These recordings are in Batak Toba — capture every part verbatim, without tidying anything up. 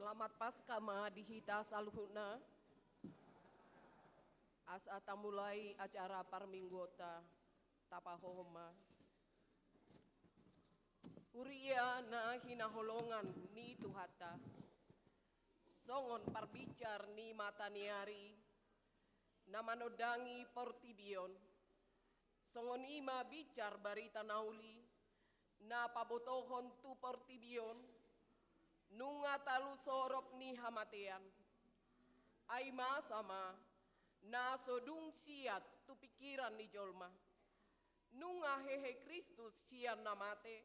Selamat Paskah ma di hita saluhutna. Asa tamulai acara parmingguonta, tapahohom ma. Huria na hinaholongan ni Tuhanta, songon parbicar ni mataniari na manondangi portibi on, songon i ma bicar barita na uli na pabotohon tu portibi on. Nunga talu sorop ni hamatean, ai masa ma na so dung siat tu pingkiran ni jolma. Nunga hehe Kristus sian na mate,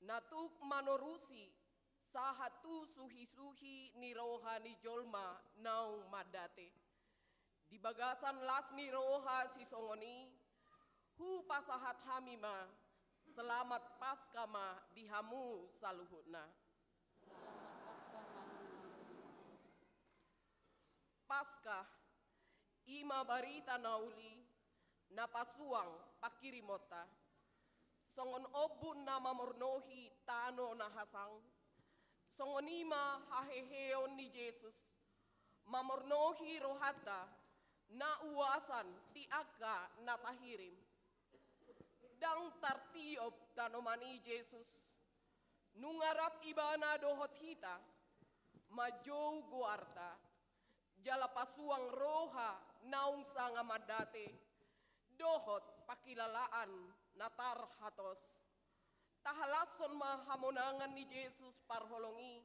na tuk manorusi sahat tu suhisuhi ni roha ni jolma naung mandate. Di bagasan las ni roha sisongon i, hupasahat hami ma, selamat Paskah ma di hamu saluhutna. Paskah, i ma barita na uli na pasuang panghirimonta. Songon ombun na mamornohi tano na hasang, songon i ma haheheon ni Jesus mamornohi rohanta na uasan di angka na tahirim. Ndang tartiop tanoman i Jesus, nunga rap Ibana dohot hita, manjou goarta, jala pasuang roha naung sanga mandate, dohot pangkilalaan na tarhatos. Tahalashon ma hamonangan ni Jesus parholong i,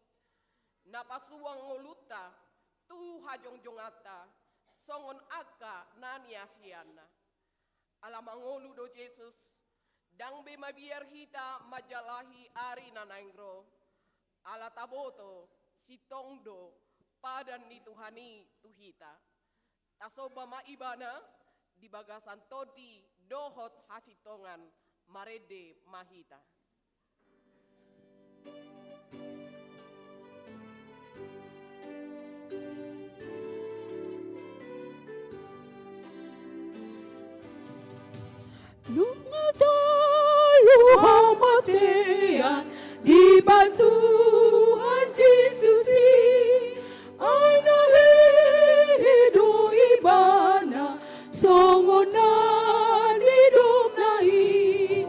na pasuang ngolunta tu hajongjonganta, songon angka na niasianna. Ala mangolu do Jesus, ndang be mabiar hita manjalahi ari na naeng ro, ala taboto sintong do padan ni Tuhan i tu hita. Tasomba ma Ibana di bagasan tondi dohot hasintongan, marende ma hita. Nunga talu hamatean, dibantuhon Jesus i, ai na hehe do Ibana, songon na nidokna i.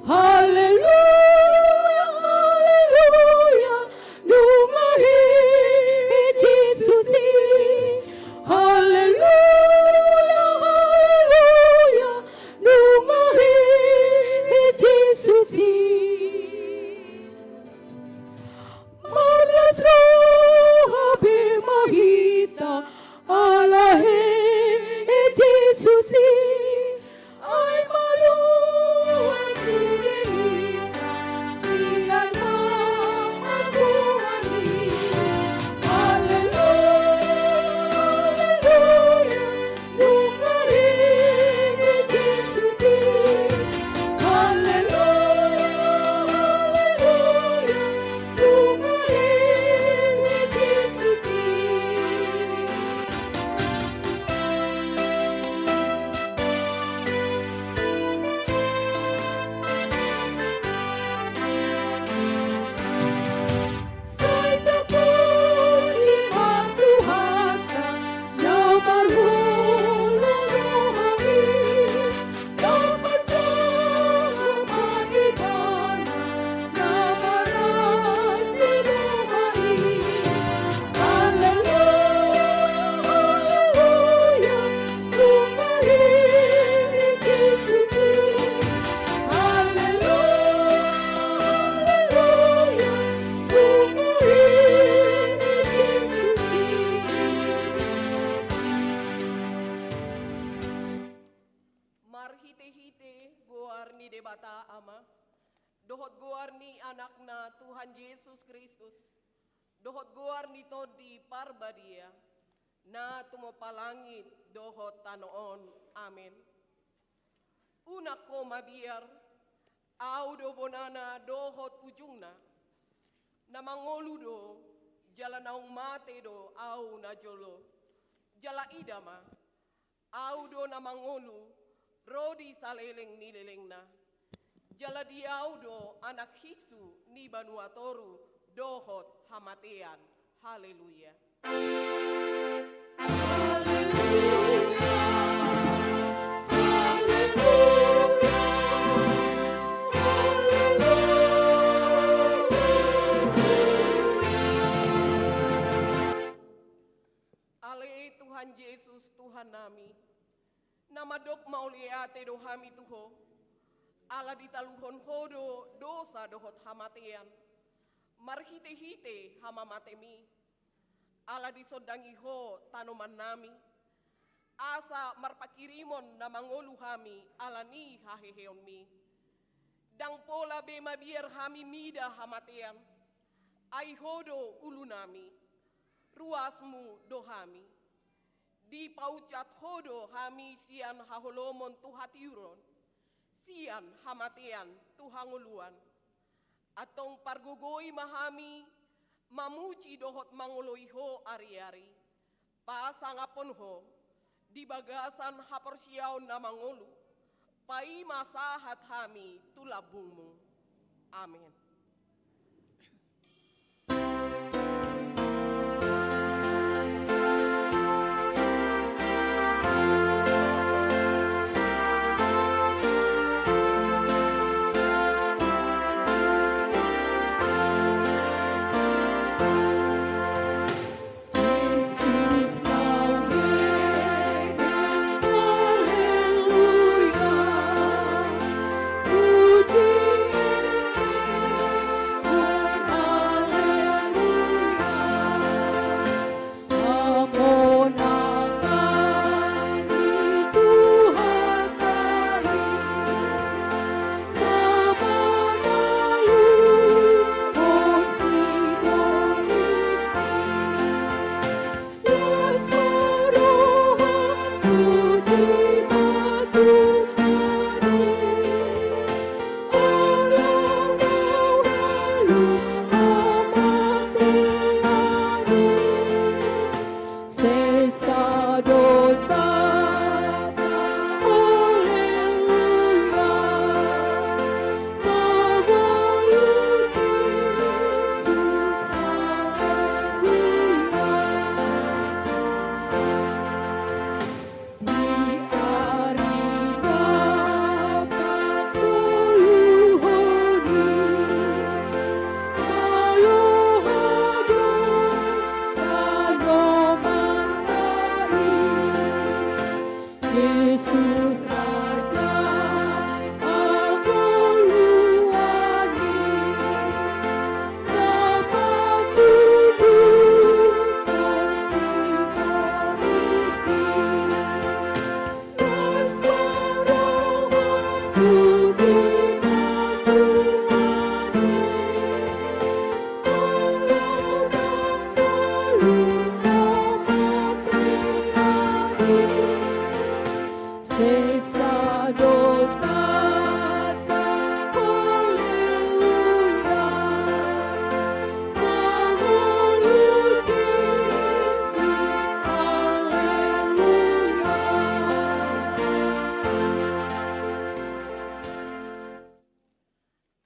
Haleluya, haleluya, nunga hehe Jesus i. Haleluya, haleluya, nunga hehe Jesus i. Marlas roha be ma hita, ala hehe Jesus i. Ai malua sude hita sian na margoar i. Haleluya, haleluya, nunga hehe Jesus i. Haleluya, haleluya, nunga hehe Jesus i. Sai tapuji ma Tuhanta, na marholong roha i, na pasangap ma Ibana, na marasi roha i. Haleluya, haleluya, nunga hehe Jesus i. Haleluya, haleluya, nunga hehe Jesus i. Marhitehite goar ni Debata Ama, dohot goar ni Anakna Tuhan Jesus Kristus, dohot goar ni Tondi Parbadia, na tumompa langit dohot tano on. Amen. Unang ho mabiar, Ahu do bonana dohot ujungna. Na mangolu do, jala naung mate do Ahu najolo. Jala ida ma, Ahu do na mangolu, ro di saleleng ni lelengna. Jala di Ahu do anak hinsu ni banua toru dohot hamatean. Haleluya. Ale Tuhan Jesus, Tuhan nami, na mandok mauliate do hami tu Ho, ala ditaluhon Ho do dosa dohot hamatean, marhitehite hamamatemi, ala disondangi Ho tanoman nami, asa marpanghirimon na mangolu hami ala ni haheheonmi. Ndang pola be mabiar hami mida hamatean, ai Ho do ulu nami, ruasmu do hami. Dipaunsat Ho do hami sian haholomon tu hatiuron, sian hamatean tu hangoluan. Antong pargogoi ma hami mamuji dohot mangoloi Ho ari-ari, pasangaphon Ho di bagasan haporseaon na mangolu, paima sahat hami tu lambungmu. Amen.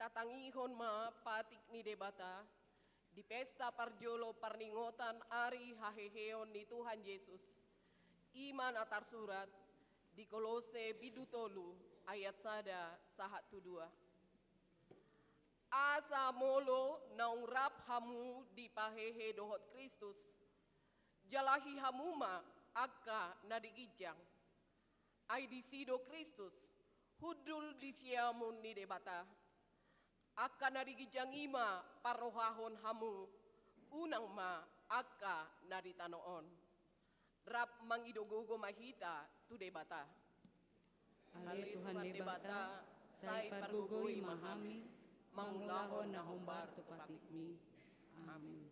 Tatangihon ma patik ni Debata di pesta parjolo parningotan ari haheheon ni Tuhan Jesus. I ma na tarsurat di Kolose bindu tolu ayat sada sahat tu dua. Asa molo naung rap hamu dipahehe dohot Kristus, jalahi hamu ma angka na di ginjang. Ai disi do Kristus, hundul di siamun ni Debata. Angka na di ginjang i ma parrohahon hamu, unang ma angka na di tano on. Rap mangido gogo ma hita tu Debata. Ale Tuhan Debata, sai pargogoi ma hami mangulahon na hombar tu patikmi. Amen.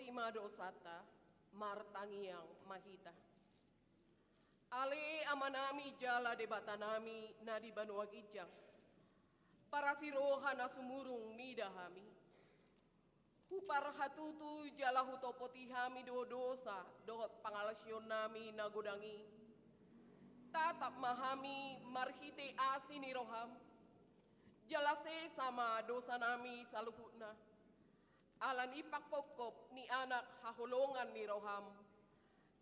Ima dosanta, martangiang ma hita. Ale Amanami jala Debatanami na di banua ginjang, parasi roha na sumurung mida hami. Huparhatutu jala hutopoti hami do dosa dohot pangalaosionnami na godang i. Tatap ma hami marhite asi ni roham, jala sesa ma dosanami saluhutna, ala ni pangkophop ni Anak haholongan ni roham,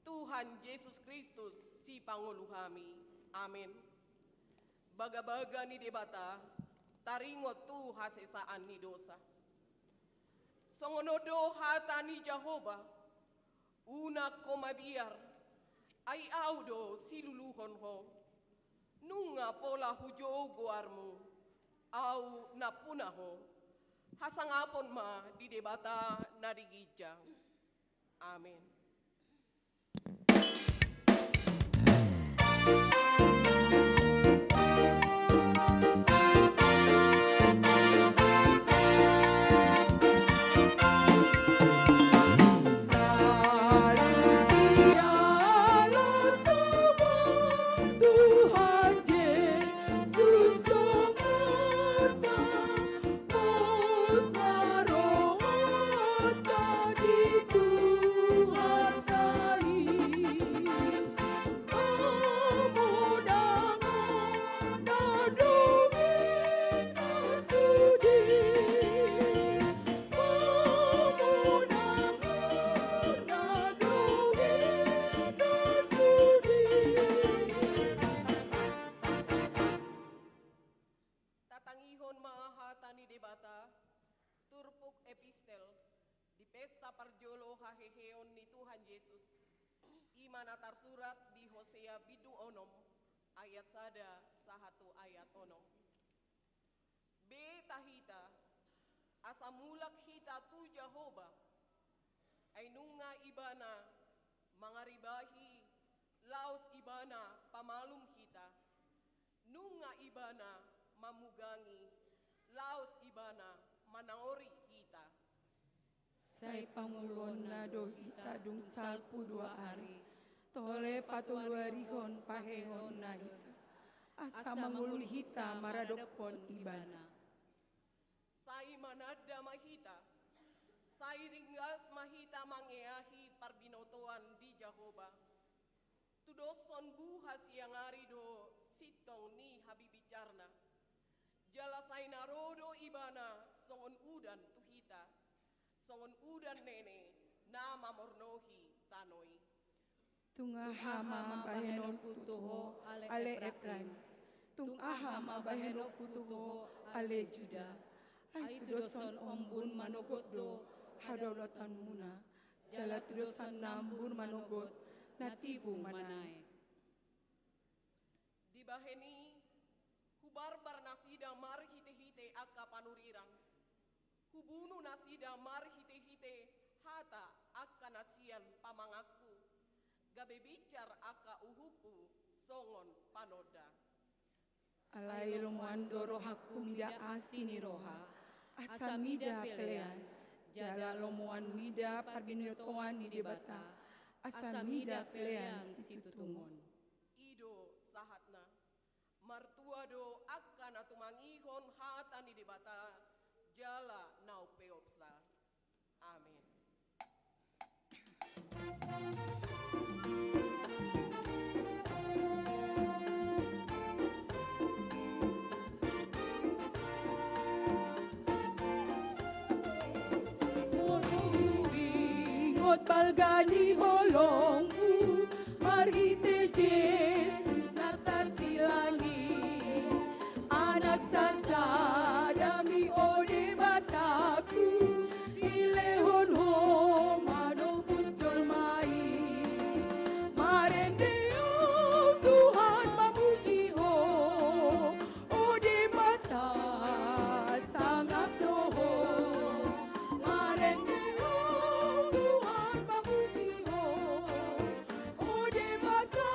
Tuhan Jesus Kristus, Sipangolu hami. Amen. Bagabaga ni Debata taringot tu hasesaan ni dosa. Songon on do hata ni Jahowa: Unang ho mabiar, ai Ahu do siluluhon ho. Nunga pola hujou goarmu, Ahu nampuna ho. Hasangapon ma di Debata na di ginjang. Amen. Tatangihon ma hata ni Debata, turpuk epistel, di pesta parjolo haheheon ni Tuhan Jesus, i ma na tarsurat di Hosea bindu onom ayat sada sahat tu ayat onom. Beta hita, asa mulak hita tu Jahowa, ai nunga Ibana mangaribahi, laos Ibana pamalum hita. Nunga Ibana mamugangi, laos Ibana manaori hita. Sai pangoluonna do hita dung salpu dua ari, tole patoluarihon paheheonna hita, asa mangolu hita maradophon Ibana. Sai mananda ma hita, sai ringgas ma hita mangeahi parbinotoan di Jahowa. Tudoshon buha siang ari do sintong ni habibicarna. Jala sai na ro do Ibana songon udan tu hita, songon udan nene na mamornohi tano i. Tung aha ma bahenonku tu ho, ale Epraim? Tung aha ma bahenonku tu ho, ale Juda? Ai tudoshon ombun manogot do hadaulatanmuna, jala tudoshon nambur manogot na tibu manaek. Dibahen i, hubarbar nasida marhitehite angka panurirang. Hubunu nasida marhitehite hata angka na sian pamanganku, gabe binsar angka uhumhu songon panonda. Alai lomoan do rohangku mida asi ni roha, asa mida pelean, jala lomoan mida parbinotoan ni Debata, asa mida pelean situtungon. I do sahatna. Martua do angka na tumangihon hata ni Debata jala na umpeopsa. Amen. Ingot balga ni holongku marhite Jesus na tarsilang i. Anak sasada mi, o Debataku, dilehon Ho manobus jolma i. Marende ahu Tuhan mamuji Ho, o Debata, sangap do Ho. Marende ahu Tuhan mamuji Ho, o Debata,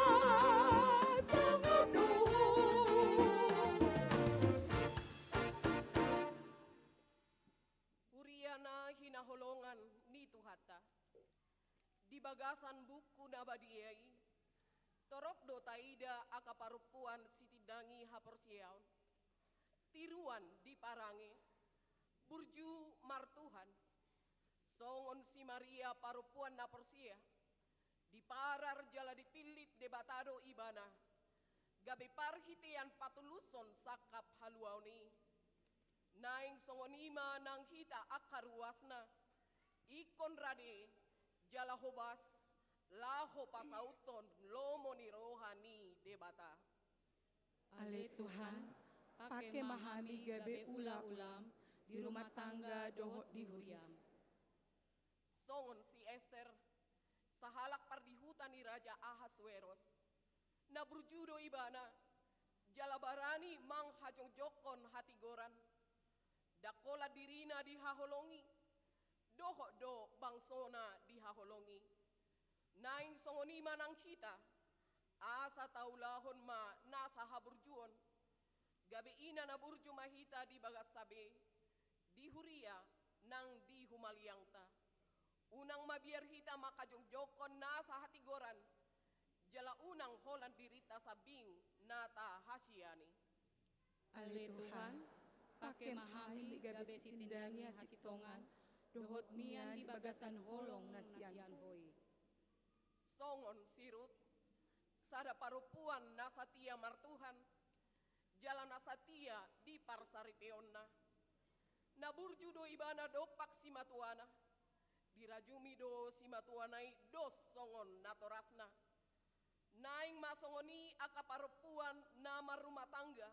sangap do Ho. Huria na hinaholongan ni Tuhan. Tuhanta. Di bagasan buku na badia i, torop do taida angka parompuan sitindangi haporseaon, tiruan di parange, burju martuhan, songon si Maria parompuan na porsea, diparar jala dipillit Debata do ibana, gabe parhitean patulushon sangkap haluaon i. Naeng songon i ma nang hita angka ruasna, ingkon rade jala hobas, laho pasauthon lomo ni roha ni Debata. Ale Tuhan, pake ma hami gabe ula-ulam di rumah tangga dohot di huriam. Songon si Ester, sahalak pardihuta ni Raja Ahasweros. Na burju do ibana, jala barani manghajongjonghon hatigoran. Ndang holan dirina dihaholongi, dohot do bangsona dihaholongi. Naeng songon i ma nang hita, asa taulahon ma nasa haburjuon. Gabe ina na burju ma hita di bagasta be, di huria nang di humaliangta. Unang mabiar hita manghajongjonghon nasa hatigoran, jala unang holan dirinta sambing na tahasiani. Ale Tuhan, pake ma hami gabe sitindangi hasintongan, dohot mian di bagasan holong na sian Ho i. Songon si Rut, sada parompuan na satia martuhan, jala na satia di parsaripeonna. Na burju do ibana dompak simatuana, dirajumi do simatuana i dos songon natorasna. Naeng ma songon i angka parompuan na marrumah tangga,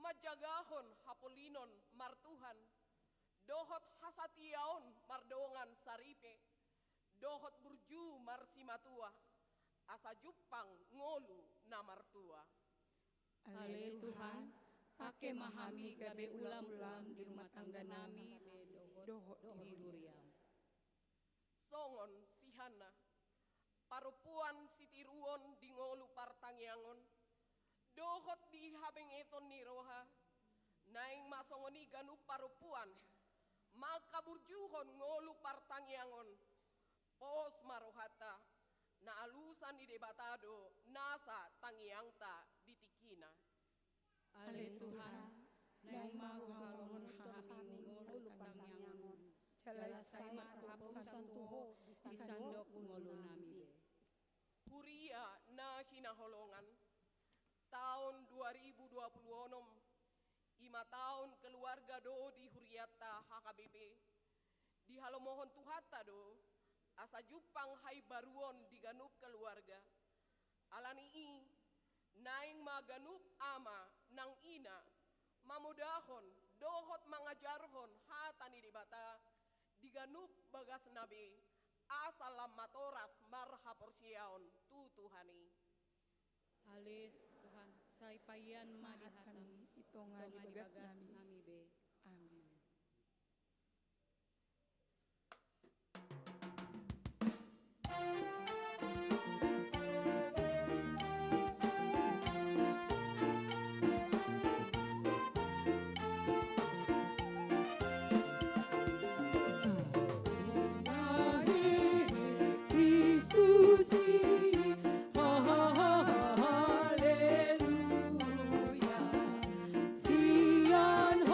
manjagahon hapolinon martuhan, dohot hasatiaon mardongan saripe, dohot burju marsimatua, asa jumpang ngolu na martua. Ale Tuhan, pake ma hami gabe ulam-ulam di rumah tangga nami be dohot di huriam. Songon si Hanna, parompuan sitiruon di ngolu partangiangon, dohot di habengeton ni roha, naeng ma songon i ganup parompuan, mangkaburjuhon ngolu partangiangon, pos ma rohanta, na alusan ni Debata do nasa tangiangta di tingkina. Ale Tuhan, naeng ma huharorothon hami ngolu partangiangon, jala sai ma tarhaposan tu Ho di sandok ngolunami be. Huria na hinaholongan, taon dua ribu dua puluh onom, i ma taon keluarga do di hurianta H K B P. Dihalomohon Tuhanta do, asa jumpang haimbaruon di ganup keluarga. Ala ni i, naeng ma ganup ama nang ina, mamodahon, dohot mangajarhon hata ni Debata, di ganup bagasna be, asa lam matoras marhaporseaon tu Tuhan i. Ale Tuhan, sai paian ma di hatami, i tonga di bagasnami be. Amen. Kristus i, haleluya. Sian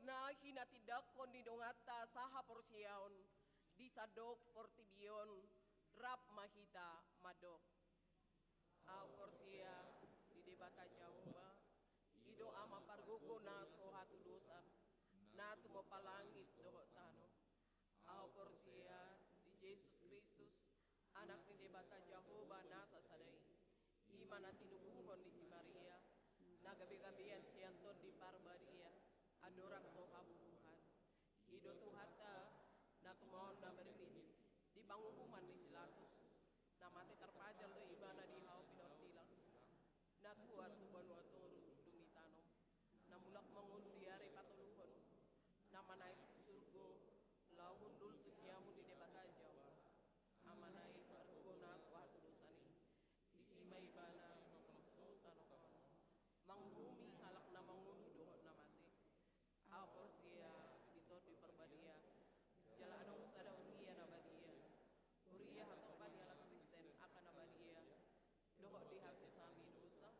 Na hinatindanghon ni donganta sahaporseaon di sandok portibi on, rap ma hita mandok. Ahu porsea di Debata Jahowa, i do Ama pargogo na so hatudosan, na tumompa langit dohot tano. Ahu porsea di Jesus Kristus, Anak ni Debata Jahowa na sasada i. I ma na tinubuhon ni si Maria, na gabegabean sian Tondi Parbadia, andorang so habubuhan. I do Tuhanta, na tumaon na bernit di panguhuman ni si Pilatus, na mate tarpajal do ibana di hau pinorsilang, na tuat tu banua toru dung i tanom, na mulak mangolu di ari patoluhon, na manaek tu surgo, laho hundul tu siamun ni Debata Jahowa, Amana i pargogo na so hatudosan i. Disi ma ibana mangulahon tano on, manguhumi halak na mangolu dohot na mate. Ahu porsea di Tondi Parbadia, jala adong sada huria na badia, huria hatopan ni halak Kristen angka na badia, dohot di hasesaan ni dosa,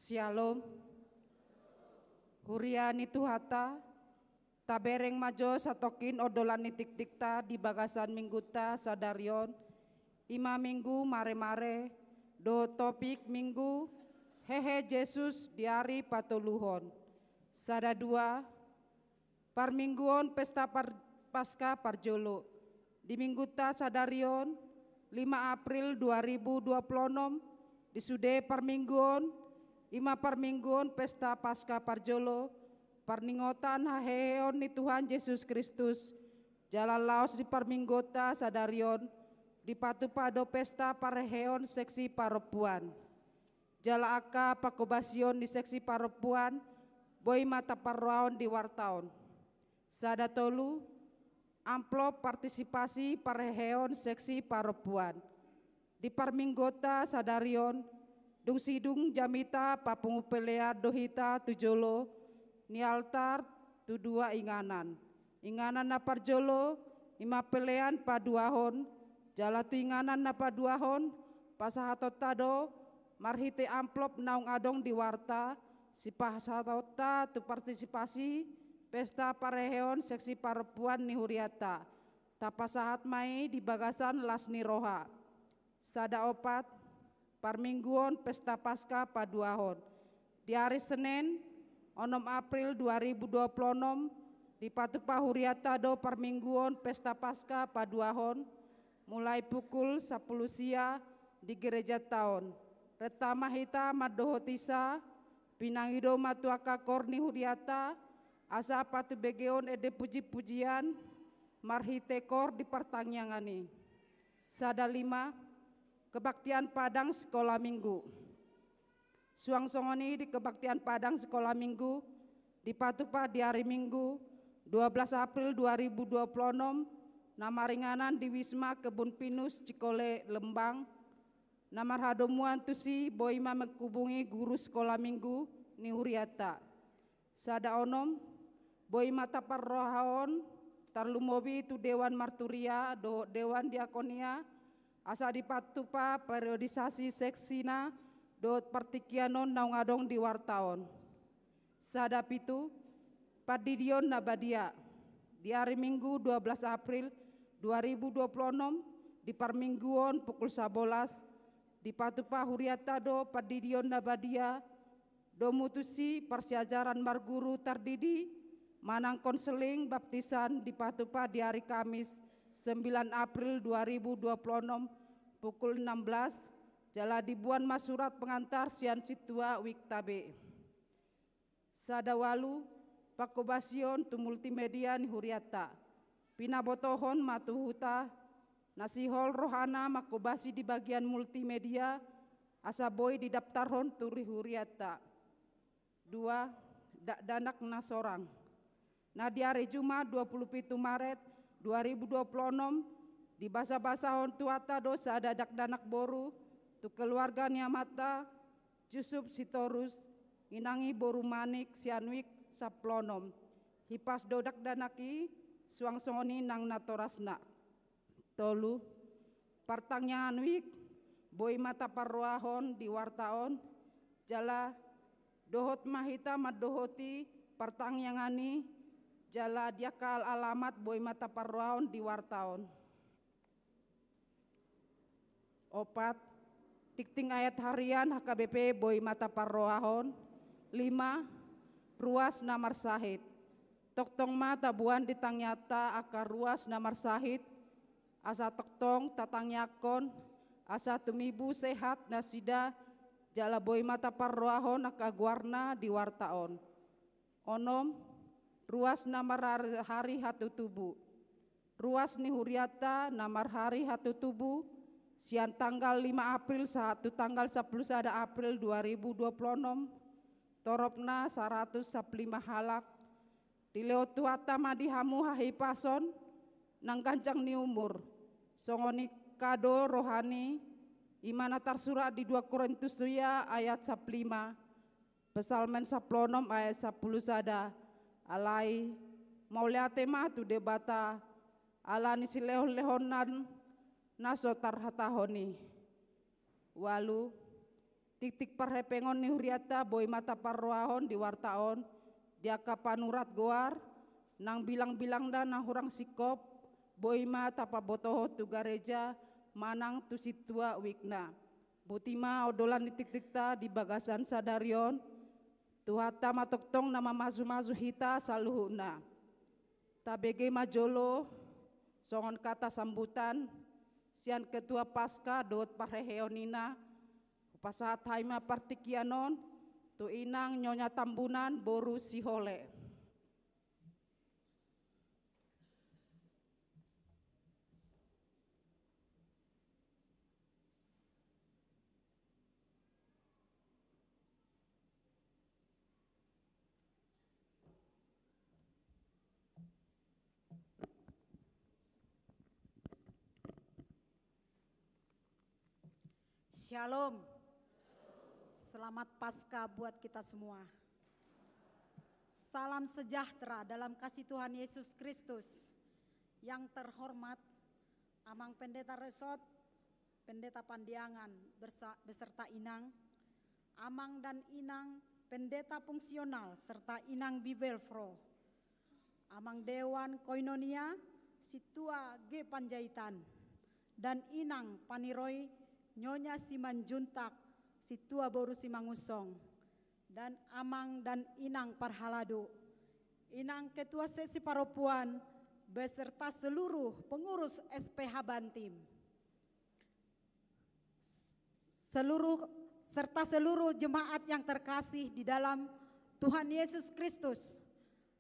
Syalom. Huria ni Tuhanta, tabereng ma jo satongkin ondolan ni tiktikta di bagasan mingguta sadari on, ima minggu maremare, dohot topik minggu, hehe Jesus di ari patoluhon. Sada dua, parmingguon pesta par-, Paska parjolo. Di mingguta sadari on, lima April dua ribu dua puluh enam, di sude parmingguon, ima parmingguon pesta Paska parjolo, parningotan haheheon ni Tuhan Jesus Kristus, jala laos di parmingguonta sadari on, dipatupa do pesta parheheon seksi parompuan. Jala angka pangkobasion ni seksi parompuan, boi ma taparrohahon di warta on. Sada tolu, amplop partisipasi parheheon seksi parompuan. Di parmingguonta sadari on, dung sidung jamita papungu pelean do hita tu jolo, ni altar tu dua inganan. Inganan na parjolo, ima pelean paduahon, jala tu inganan na paduahon, pasahatonta do, marhite amplop naung adong di warta, sipasahatonta tu partisipasi, pesta parheheon seksi parompuan ni hurianta. Tapasahat ma i di bagasan las ni roha. Sada opat, parmingguon pesta Paska paduahon. Di ari Senen, onom April dua ribu dua puluh enam, dipatupa hurianta do parmingguon pesta Paska paduahon, mulai pukul sapuluh sia di gerejanta on. Renta ma hita mandohoti sa, pinangido ma tu angka koor ni hurianta, asa patubegeon ende puji-pujian, marhite koor di partangiangan i. Sada lima, kebaktian padang sikola minggu. Suang songon i di kebaktian padang sikola minggu, dipatupa di ari Minggu, dua belas April dua ribu dua puluh enam, na maringanan di Wisma Kebun Pinus Cikole Lembang, na marhadomuan tusi boi ma menghubungi guru sikola minggu ni hurianta. Sada onom, boi ma taparrohahon, tarlumobi tu Dewan Marturia, dohot Dewan Diakonia, asa dipatupa periodisasi seksina, dohot partingkian on naung adong di warta on. Sada pitu, pandidion na badia. Di ari Minggu dua belas April dua ribu dua puluh enam, di parmingguon pukul sabolas, dipatupa hurianta do pandidion na badia, domu tusi parsiajaran marguru tardidi, manang konseling baptisan dipatupa di ari Kamis, sembilan April dua ribu dua puluh enam, pukul enam belas, jala diboan ma surat pengantar sian sintua Wiktabe. Sada ualu, pangkobasion tu multimedia ni hurianta. Pinabotohon ma tu huta, na sihol rohana mangkobasi di bagian multimedia, asa boi didaptarhon tu hurianta. Dua, dakdanak na sorang. Na di ari Jumat dua puluh pitu Maret dua ribu dua puluh enam, dibasabasahon Tuhanta do sada dakdanak boru, tu keluarga ni amanta, Jusup Sitorus, inang i boru Manik sian Wijk sampulu onom. Hipas do dakdanak i, suang songon i nang natorasna. Tolu, partangiangan Wijk, boi ma taparrohahon di warta on, jala dohot ma hita mandohoti partangiangan i, jala di angka alamat boi ma taparrohahon di warta on. Opat, tingting ayat harian H K B P boi ma taparrohahon. Lima, ruas na marsahit. Tongtong ma taboan di tangiangta angka ruas na marsahit, asa tongtong tatangiangkon, asa tumibu sehat nasida, jala boi ma taparrohahon angka goarna di warta on. Onom, ruas na marhari hatutubu. Ruas ni hurianta na marhari hatutubu, sian tanggal lima April sahat tu tanggal sampulu sada April dua ribu dua puluh onom, toropna saratus sampulu lima halak. Dilehon Tuhanta ma di hamu hahipason, nang ganjang ni umur. Songon i do rohani, ima na tarsurat di dua Korintus sia ayat sampulu lima, Psalmen sampulu onom ayat sampulu sada, alai, mauliate ma tu Debata, ala ni silehonlehonna na so tarhatahon i. Ualu, Tiktik parhepengon ni hurianta boi ma taparrohahon di warta on, di angka panurat goar, nang bilang-bilangna nang hurang singkop, boi ma tapabotohon tu gareja manang tu sintua uikna. Boti ma ondolan ni tiktikta di bagasan sadari on, Tuhanta ma tongtong na mamasu-masu hita saluhutna. Tabege ma jolo, songon kata sambutan, sian Ketua Paska dohot parheheon ina, hupasahat hami ma partingkian on, tu inang Nyonya Tambunan boru Sihole. Shalom. Selamat Paskah buat kita semua. Salam sejahtera dalam kasih Tuhan Yesus Kristus. Yang terhormat Amang Pendeta Resort, Pendeta Pandiangan bersa-, beserta Inang, Amang dan Inang Pendeta Fungsional serta Inang Bibelvrouw, Amang Dewan Koinonia, Sintua G Panjaitan, dan Inang Paniroi, Nyonya Simanjuntak, Sintua boru Simangunsong, dan Amang dan Inang Parhalado, Inang Ketua Seksi Parompuan, beserta seluruh pengurus S P H Bantim. Seluruh, serta seluruh jemaat yang terkasih di dalam Tuhan Yesus Kristus.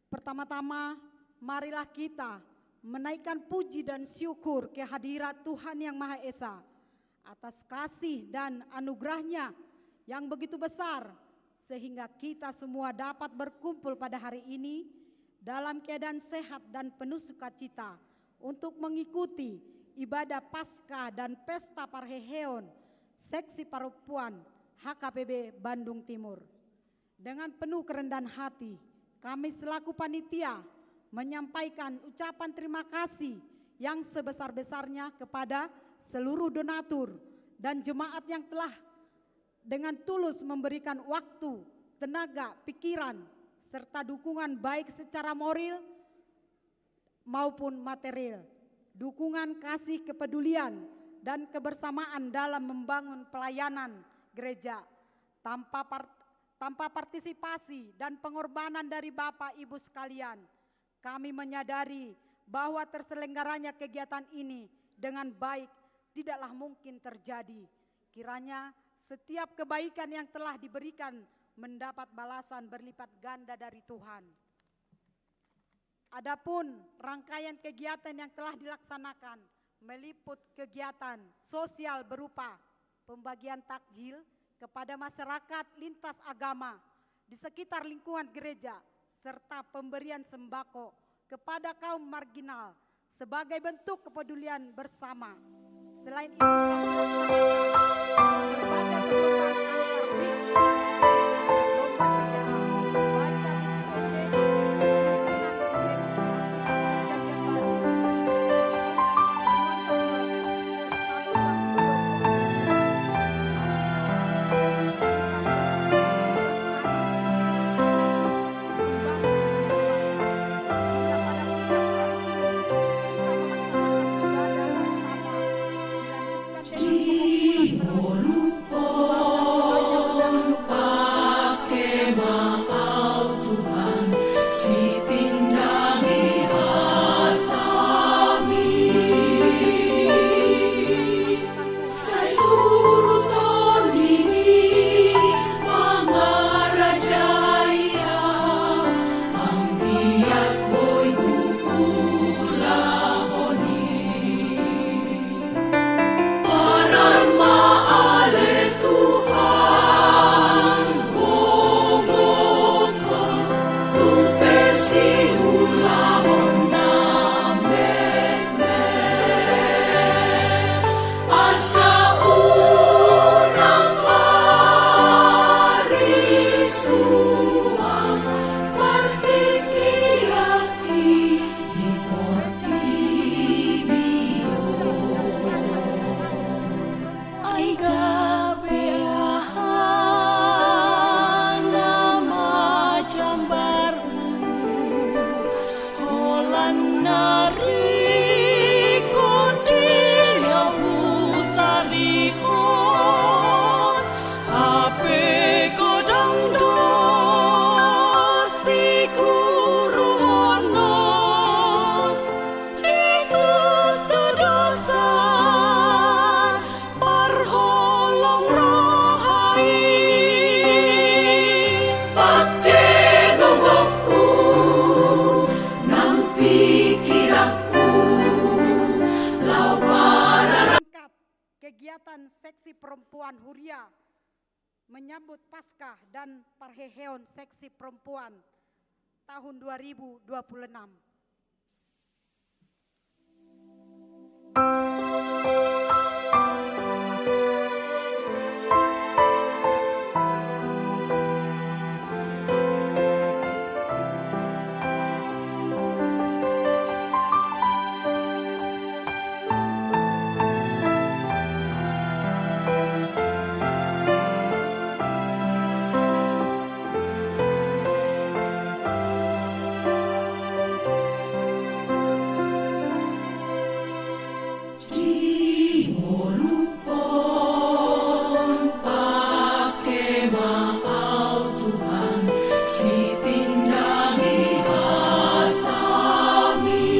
Pertama-tama, marilah kita menaikkan puji dan syukur kehadirat Tuhan Yang Maha Esa atas kasih dan anugerah-Nya yang begitu besar, sehingga kita semua dapat berkumpul pada hari ini dalam keadaan sehat dan penuh sukacita untuk mengikuti ibadah Paskah dan Pesta Parheheon Seksi Parompuan H K P B Bandung Timur. Dengan penuh kerendahan hati, kami selaku panitia menyampaikan ucapan terima kasih yang sebesar-besarnya kepada seluruh donatur dan jemaat yang telah dengan tulus memberikan waktu, tenaga, pikiran, serta dukungan baik secara moral maupun material. Dukungan kasih kepedulian dan kebersamaan dalam membangun pelayanan gereja. Tanpa par-, tanpa partisipasi dan pengorbanan dari Bapak Ibu sekalian, kami menyadari bahwa terselenggaranya kegiatan ini dengan baik tidaklah mungkin terjadi. Kiranya setiap kebaikan yang telah diberikan mendapat balasan berlipat ganda dari Tuhan. Adapun rangkaian kegiatan yang telah dilaksanakan meliput kegiatan sosial berupa pembagian takjil kepada masyarakat lintas agama di sekitar lingkungan gereja, serta pemberian sembako kepada kaum marginal sebagai bentuk kepedulian bersama. Selain itu, telah dilaksanakan berbagai kegiatan antar minggu, lomba C C A, baca buku pendek, penyusunan indeks, perjanjian baru, nuansa puasa, serta lomba mendukung. Seksi Perempuan Huria menyambut Paskah dan parheheon Seksi Perempuan tahun dua ribu dua puluh enam. Di ngolungkon pake ma au Tuhan, sitindangi hatami.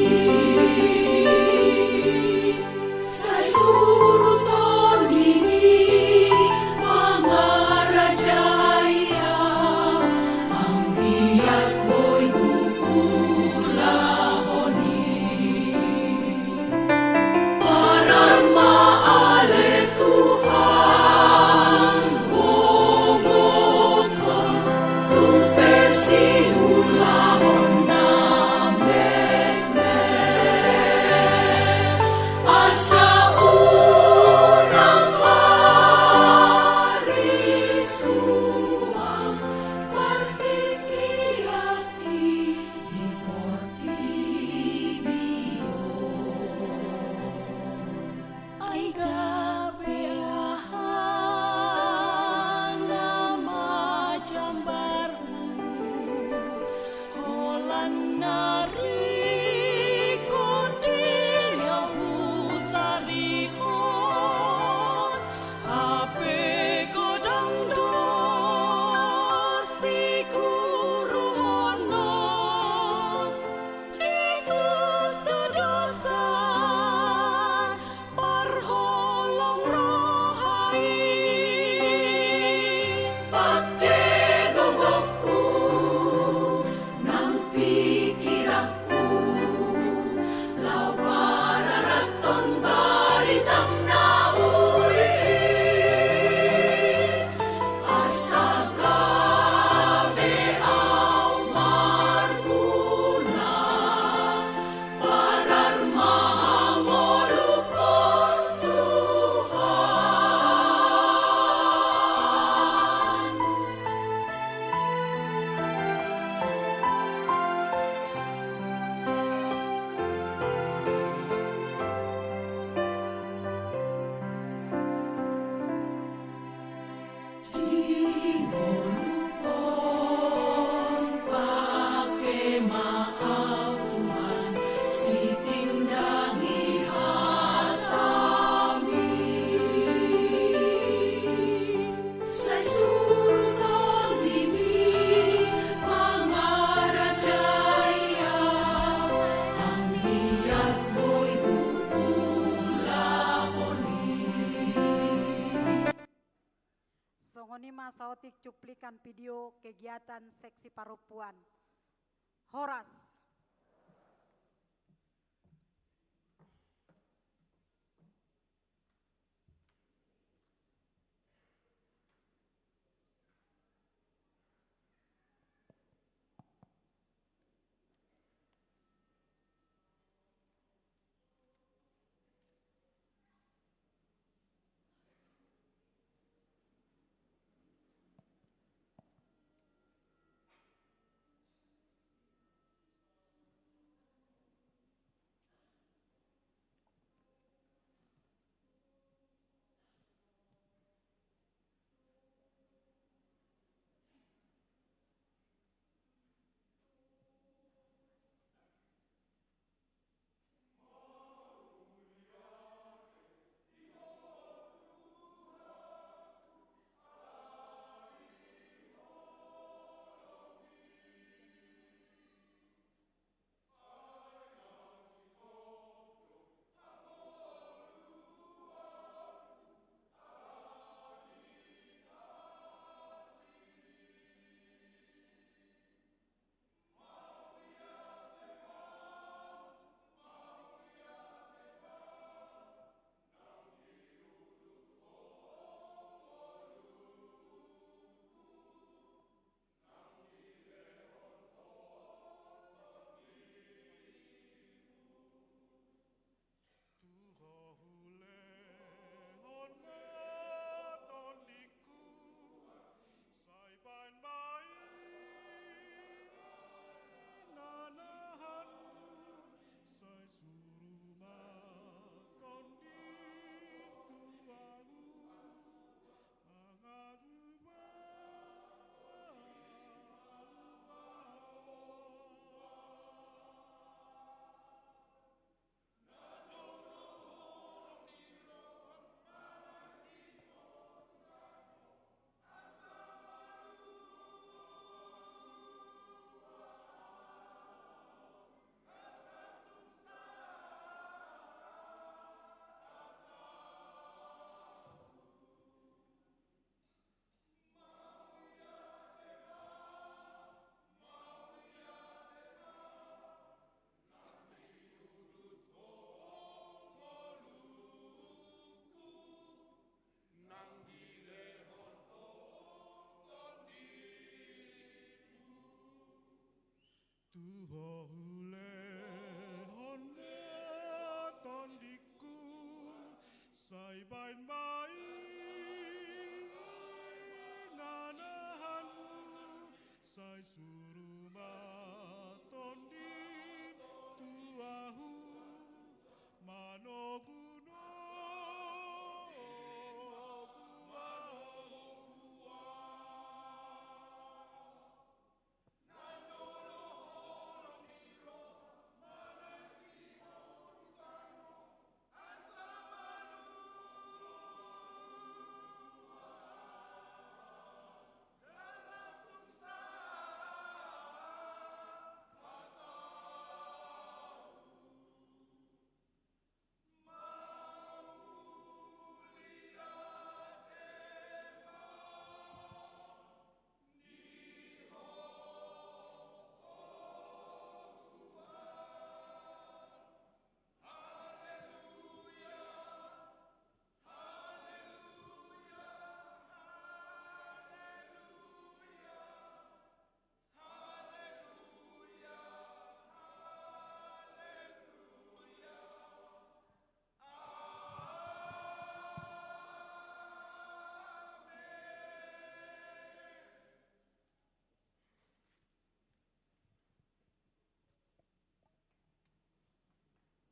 Sai suru tondimi mangarajai au, anggiat boi huulahon i. Parar ma ale Tuhan, gogokhon, tung pe siulahon na mekmek. Asa unang marisuang partingkian i di portibi on. Ai gabe aha na majambarhu, holan na ringkot di ahu sarihon, hape godang do siguruhonon. Jesus tu dosa, parholong roha i. Pake gogongku nang pingkiranku, laho pararathon baritam na uli i. Asa gabe au marguna, parar ma hangoluhon Tuhan. Di ngolungkon pake ma au Tuhan, sitindangi hatami. Sai suru tondimi mangarajai au, anggiat boi huulahon i. Songon i ma saotik cuplikan video kegiatan Seksi Parompuan. Horas. Sai baen ma i hangoluanmu, sai suru ma Tondim tu ahu, manogunogu ahu.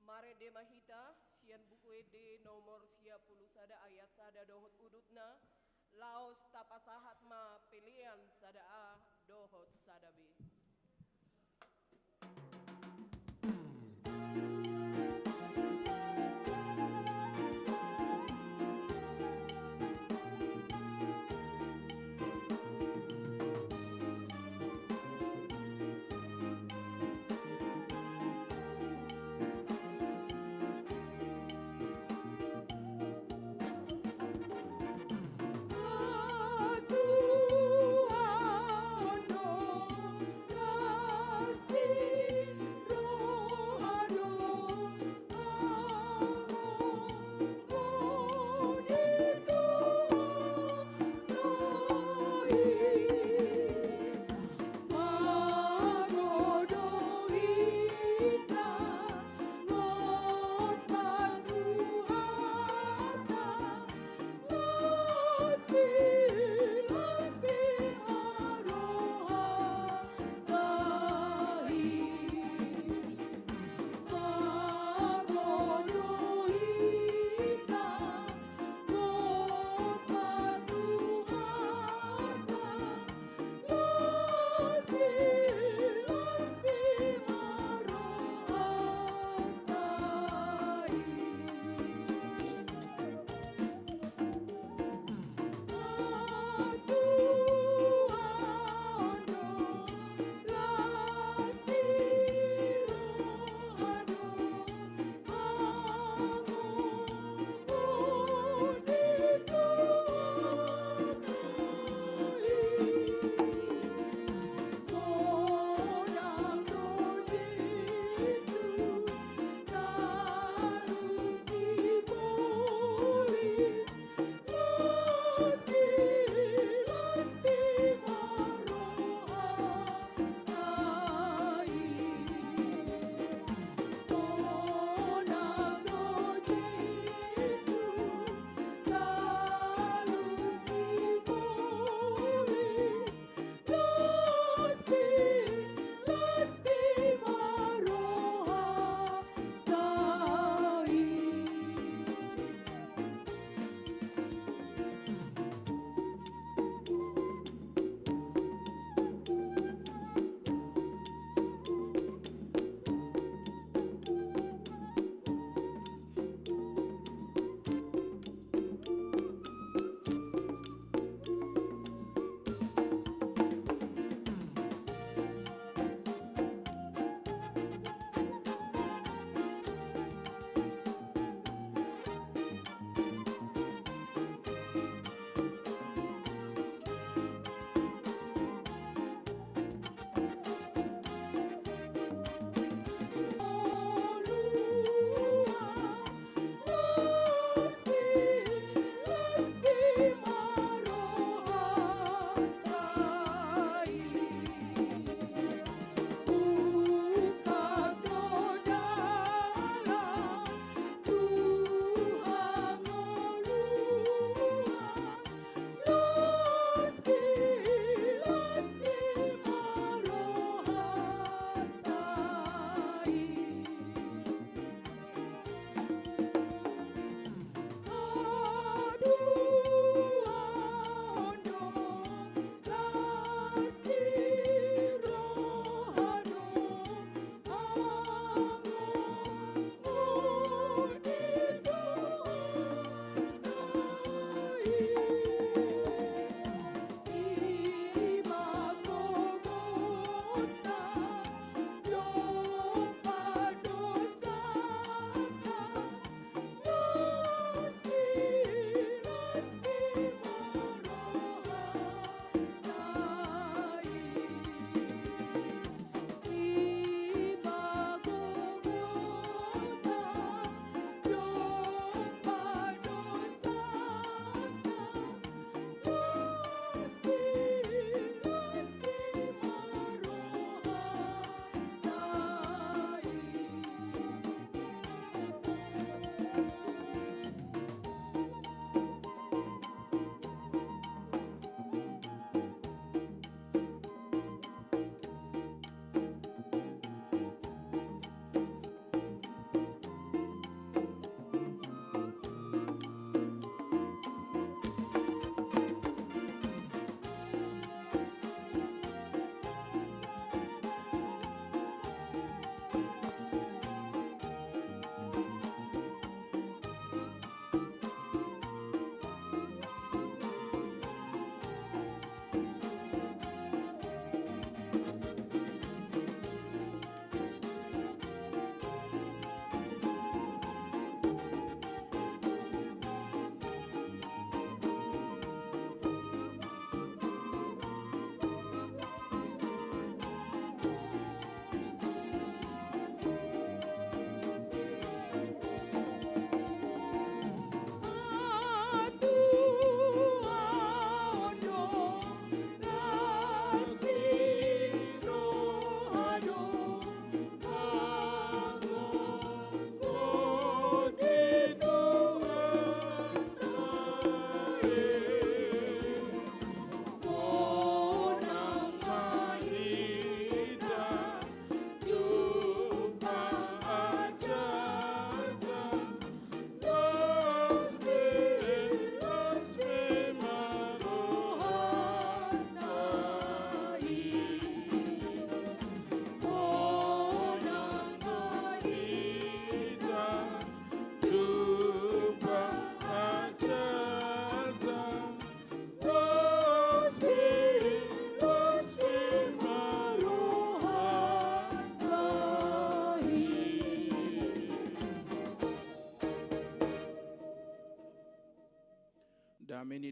Marende ma hita sian Buku Ende nomor sia pulu sada ayat sada dohot udutna, laos tapasahat ma pelean sada A dohot sada B.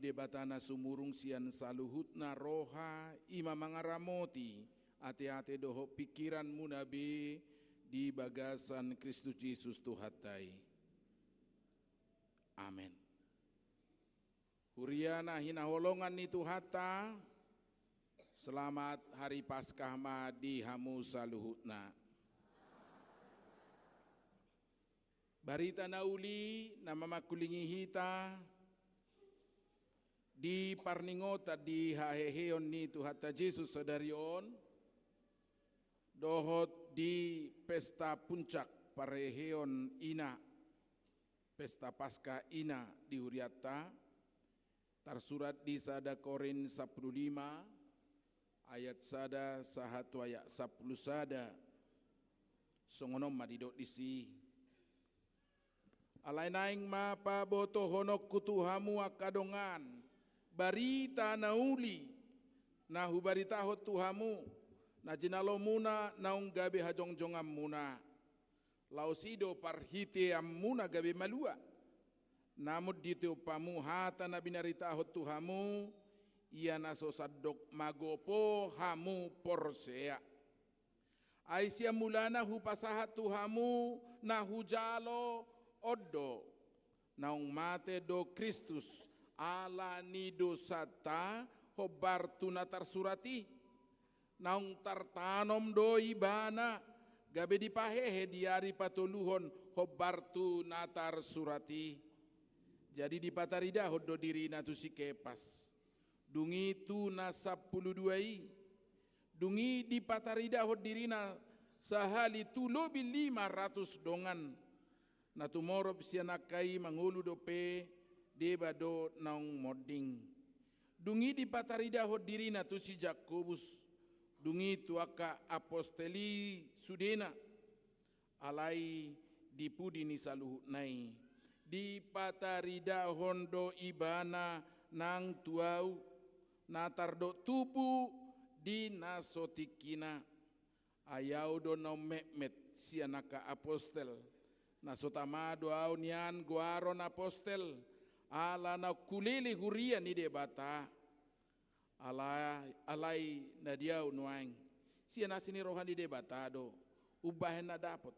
Debata na sumurung sian saluhutna roha, i ma mangaramoti ateate dohot pingkiranmuna be di bagasan Kristus Jesus Tuhanta i. Amen. Huria na hinaholongan ni Tuhanta, selamat Hari Paskah ma di hamu saluhutna. Barita na uli na mamangkulingi hita di parningotan di haheheon ni Tuhanta Jesus sadari on, dohot di pesta puncak parheheon ina, pesta Paskah ina di hurianta, tarsurat di sada Korint sampulu lima, ayat sada sahat tu ayat sampulu sada. Songon on ma didok disi. Alai naeng ma pabotohononku tu hamu angka dongan, barita na uli, na hubaritahon tu hamu, na jinalomuna naung gabe hajongjonganmuna. Laos i do parhiteanmuna gabe malua. Namun ditiop hamu hata na binaritahon tu hamu, ia na so sandok magopo hamu porsea. Ai sian mulana hupasahat tu hamu na hujalo on do, naung mate do Kristus ala ni dosanta hombar tu na tarsurat i. Naung tartanom do ibana, gabe dipahehe di ari patoluhon hombar tu na tarsurat i. Jadi dipataridahon do dirina tu si Kepas. Dung i tu na sampulu dua i. Dung i dipataridahon dirina sahali tu lobi lima ratus dongan. Na tumorop sian angka i mangolu dope, deba do naung monding. Dung i dipataridahon dirina tu si Jakobus, dung i tu angka apostel i sudena. Alai di pudi ni saluhutna i, dipataridahon do ibana nang tu ahu, na tardok tubu di na so tingkina. Ai ahu do naung metmet sian angka apostel, na so tama do ahu nian goaron apostel, ala naung hulele huria ni Debata. Alai, alai na di ahu nuaeng, sian asi ni roha ni Debata do umbahen na dapot.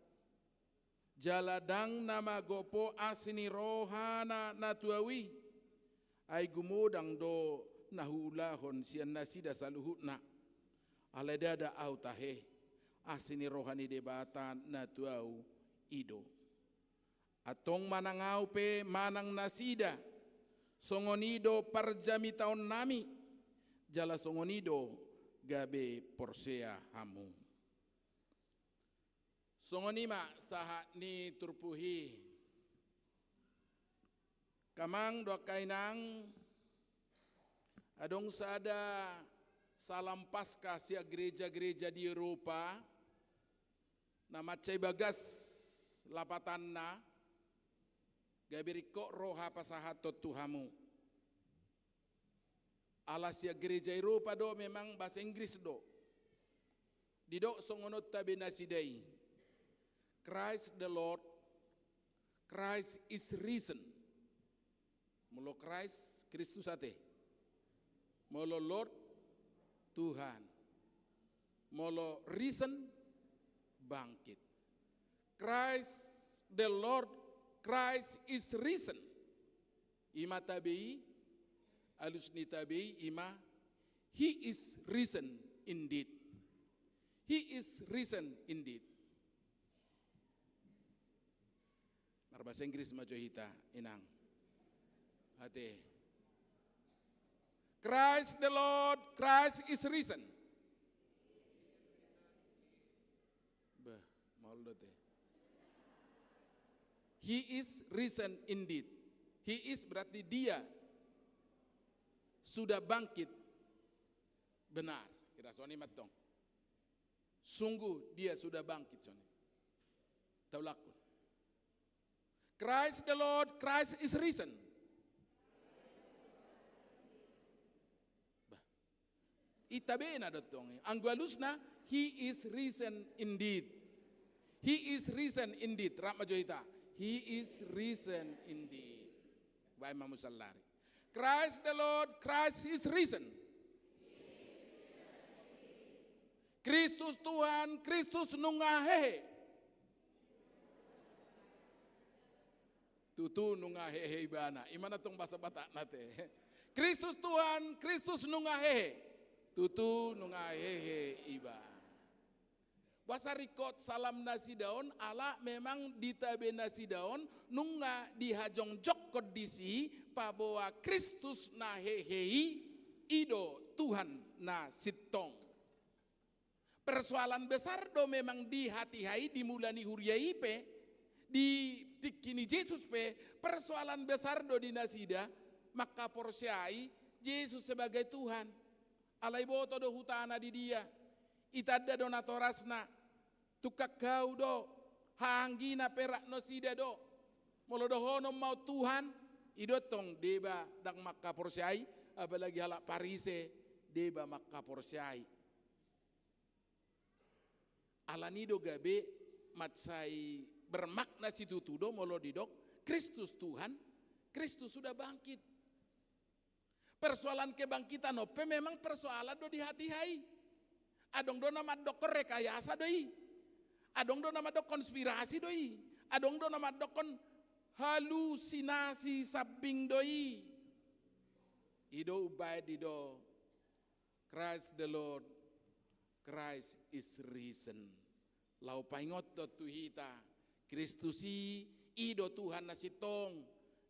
Jala ndang na magopo asi ni rohana na tu ahu i. Ai gumodang do na huulahon sian nasida saluhutna. Alai ndada ahu tahe, asi ni roha ni Debata na tu ahu i do. Antong manang ahu pe manang nasida, songon i do parjamitaonnami, jala songon i do gabe porsea hamu. Songon i ma sahat ni turpuk i. Angka amang dohot angka inang, adong sada salam Paskah sian gereja-gereja di Eropa, na mansai bagas lapatanna, gabe ringkot roha pasahathon tu hamu. Ala sian gereja Eropa do, memang bahasa Inggris do. Didok songon on tabe nasida i. Christ the Lord, Christ is risen. Molo Christ, Kristus ate. Molo Lord, Tuhan. Molo risen, bangkit. Christ the Lord, Christ is risen. I ma tabe i, alus ni tabe i, i ma, He is risen indeed. He is risen indeed. Marbahasa Inggris ma jo hita, inang. Ate. Christ the Lord, Christ is risen. Bah, maol do te. He is risen indeed. He is berarti dia sudah bangkit benar. Kira songon i ma antong. Sungguh dia sudah bangkit, songon i. Taulak. Christ the Lord, Christ is risen. Bah. I tabena do antong i. Anggo alusna, He is risen indeed. He is risen indeed. Rap ma jo hita. He is risen indeed. Baen ma musallari. Christ the Lord, Christ is risen. Kristus Tuhan, Kristus nunga hehe. Tutu nunga hehe ibana. I ma na tong bahasa Batakna te. Kristus Tuhan, Kristus nunga hehe. Tutu nunga hehe ibana. Boasa ringkot salam nasida on, ala memang ditabe nasida on nunga dihajongjongkon disi paboa Kristus na hehe i, i do Tuhan na sintong. Persoalan besar do memang di hatiha i, di mula ni huria i pe, di tingki ni Jesus pe, persoalan besar do di nasida mangkaporseai Jesus sebagai Tuhan. Alai boto do hutana di dia, itanda do natorasna, tungkang hau do, haha anggina pe rap nasida do. Molo dohonon ma on Tuhan, i do tong deba ndang mangkaporseai, apalagi halak Parise deba mangkaporseai. Alani do gabe mansai bermakna situtu do molo didok Kristus Tuhan, Kristus sudah bangkit. Persoalan kebangkitan on pe memang persoalan do di hatiha i. Adong do na mandokkon rekayasa do i. Adong do na mandok konspirasi do i. Adong do na mandokkon halusinasi sambing do i. I do umbahen didok Christ the Lord, Christ is risen. Laho paingothon tu hita, Kristus i, i do Tuhan na sintong,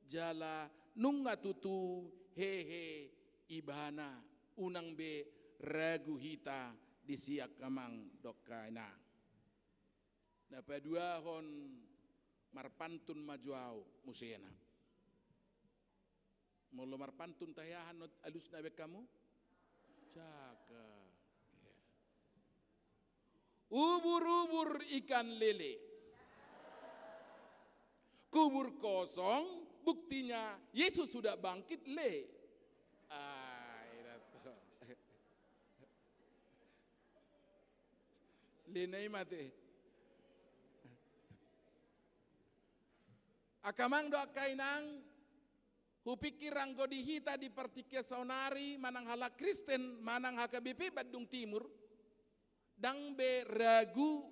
jala nunga tutu hehe ibana, unang be ragu hita di si angka amang dohot inang. Na paduahon, marpantun ma jo au musena. Molo marpantun tahe aha not alusna baen hamu? Cakep. Iya. Ubur-ubur ikan lele. Kubur kosong, buktinya Yesus sudah bangkit, le. Ah, ina to. Lena i mate. Angka amang dohot angka inang, hupikir anggo di hita di partingkian saonari manang halak Kristen, manang H K B P Bandung Timur, ndang be ragu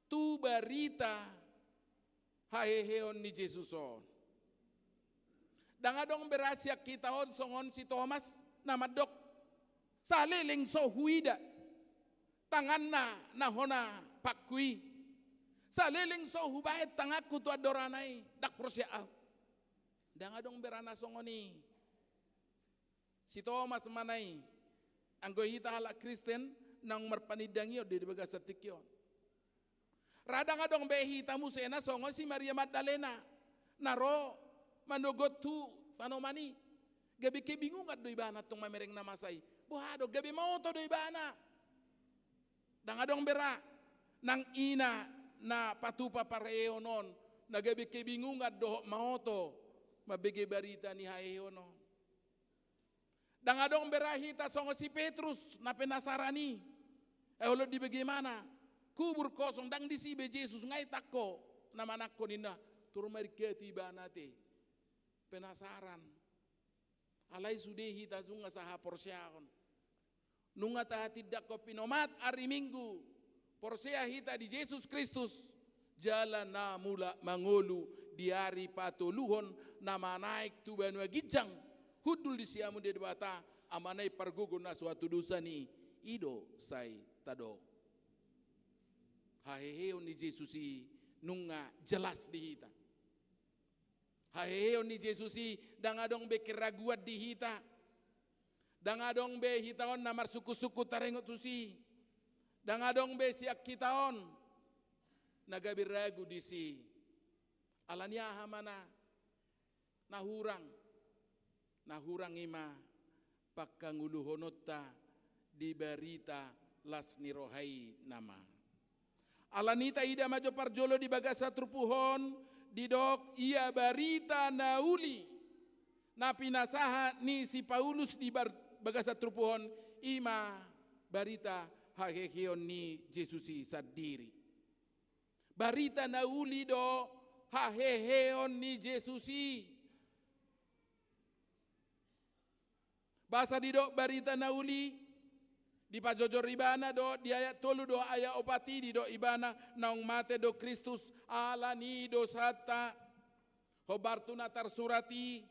tu barita haheheon ni Jesus on. Ndang adong be ra sian hita on songon si Tomas na mandok, saleleng so huida tanganna na hona pangku i, saleleng so hubaen tanganku tu andorana i, ndang porsea au. Ndang adong be ra na songon i. Si Tomas ma na i, anggo hita halak Kristen naung marpanindangion di bagasan tingki on. Ra ndang adong be hita muse na songon si Maria Magdalena, na ro manogot tu tanoman i. Gabe kebingungan do ibana tong mamereng na masa i. Boha do, gabe maoto do ibana. Ndang adong be ra nang ina na patupa parheheon on, na gabe kebingungan dohot maoto mambege barita ni haheheon on. Ndang adong be ra hita songon si Petrus na penasaran i. Ai olo di bagaimana? Kubur kosong, ndang disi be Jesus, nga i tangko na manangko ninna. Tor maringkati ibana te. Penasaran. Alai sude hita nunga sahaporseaon. Nunga tahatindanghon pinomat ari Minggu. Porsea hita di Jesus Kristus. Jala na mulak mangolu di ari patoluhon na manaek tu banua ginjang. Hundul di siamun Debata, Amana i pargogo na so hatudosan i, i do sai tadok. Haheheon ni Jesus i nunga jelas di hita. Haheheon ni Jesus i ndang adong be keraguan di hita. Ndang adong be hita on na marsungkun-sungkun taringot tusi. Ndang adong be sian hita on na gabe ragu disi. Alani aha ma na, na hurang? Na hurang i ma pangkangoluhononta di barita las ni roha i nama. Alani i taida ma jo parjolo di bagasan turpuk on, didok ia barita na uli na pinasahat ni si Paulus di bar-, bagasan turpuk on, i ma barita haheheon ni Jesus i sandiri. Barita na uli do haheheon ni Jesus i. Pasal didok barita na uli, dipajojor ibana do, di ayat tolu do ayat opat i didok ibana, naung mate do Kristus ala ni dosanta. Hombar tu na tarsurat i,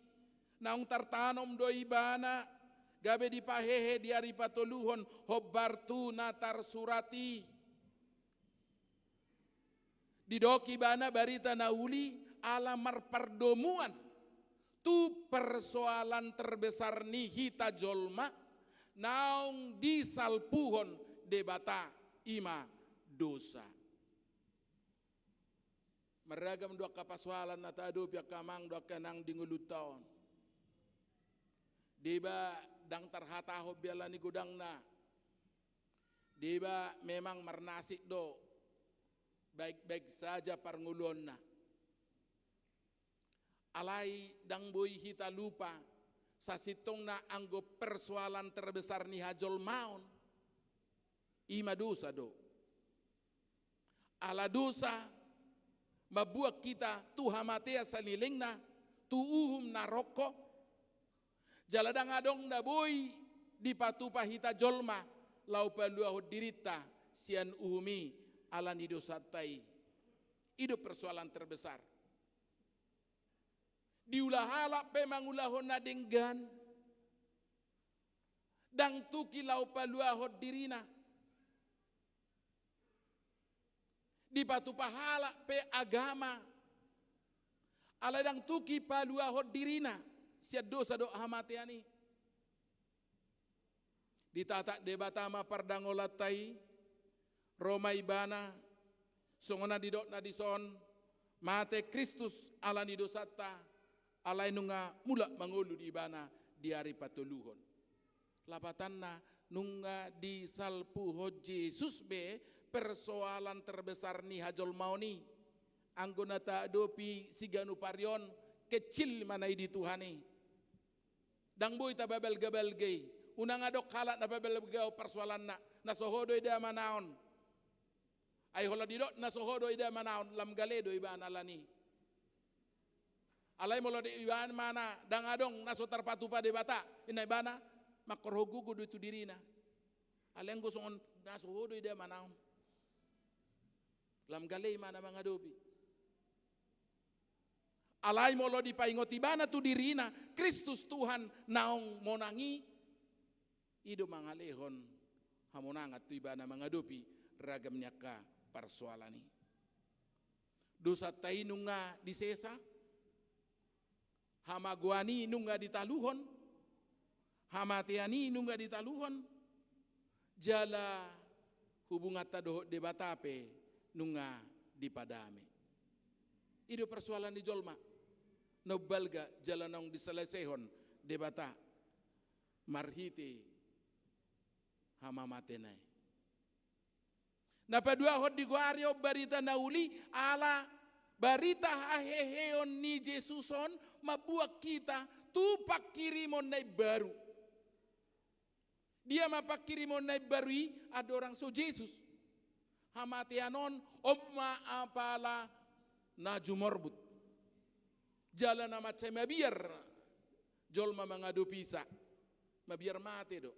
naung tartanom do ibana, gabe dipahehe di ari patoluhon, hombar tu na tarsurat i. Didok ibana barita na uli ala marpardomuan tu persoalan terbesar ni hita jolma naung disalpuhon Debata, i ma dosa. Marragam do angka pasoalan na taadopi angka amang dohot angka inang di ngolunta on. Deba ndang tarhatahon be ala ni godangna. Deba memang marnasib do baik-baik saja parngoluonna. Alai ndang boi hita lupa, sasintongna anggo persoalan terbesar ni hajolmaon, i ma dosa do. Ala dosa, mambuat hita tu hamatean salelengna, tu uhum na rongkop. Jala ndang adong na boi dipatupa hita jolma laho paluahon dirinta sian uhum i ala ni dosanta i. I do persoalan terbesar. Diula halak pe mangulahon na denggan, ndang tuki laho paluahon dirina. Dipatupa halak pe agama, alai ndang tuki paluahon dirina sian dosa dohot hamatean i. Ditata Debata ma pardangolanta i, ro ma ibana, songon na didokna dison, mate Kristus ala ni dosanta, alai nunga mulak mangolu di ibana di ari patoluhon. Lapatanna, nunga disalpuhon Jesus be persoalan terbesar ni hajolmaon i. Anggo na taadopi siganup ari on, kecil ma na i di Tuhan i. Ndang boi tababalgabalga i. Unang adong halak na pabalgahon persoalanna, na so ho do i damanaon. Ai holan didok na so ho do i damanaon, lam gale do ibana ala ni. Alai molo di ibana ndang adong na so tarpatupa Debata, inna ibana mangkorhon gogo do i tu dirina. Alai anggo songon na so ho do i damanaon, lam gale ibana mangadopi. Alai molo dipaingot ibana tu dirina, Kristus Tuhan naung monang i, i do mangalehon hamonangan tu ibana mangadopi ragam ni angka parsoalan i. Dosanta i nunga disesa, hamagoan i nunga ditaluhon, hamatean i nunga ditaluhon, jala hubunganta dohot Debata pe nunga dipadame. I do persoalan ni jolma, na umbalga jala naung diselesaihon Debata marhite hamamatena i. Na paduahon digoari on barita na uli, ala barita haheheon ni Jesus on mambuat hita tu pangkirimon na imbaru. Dia ma pangkirimon na imbaru i? Andorang so Jesus, hamatean on, on ma apala na jumorbut. Jala na mansai mabiar jolma mangadopisa, mabiar mate do.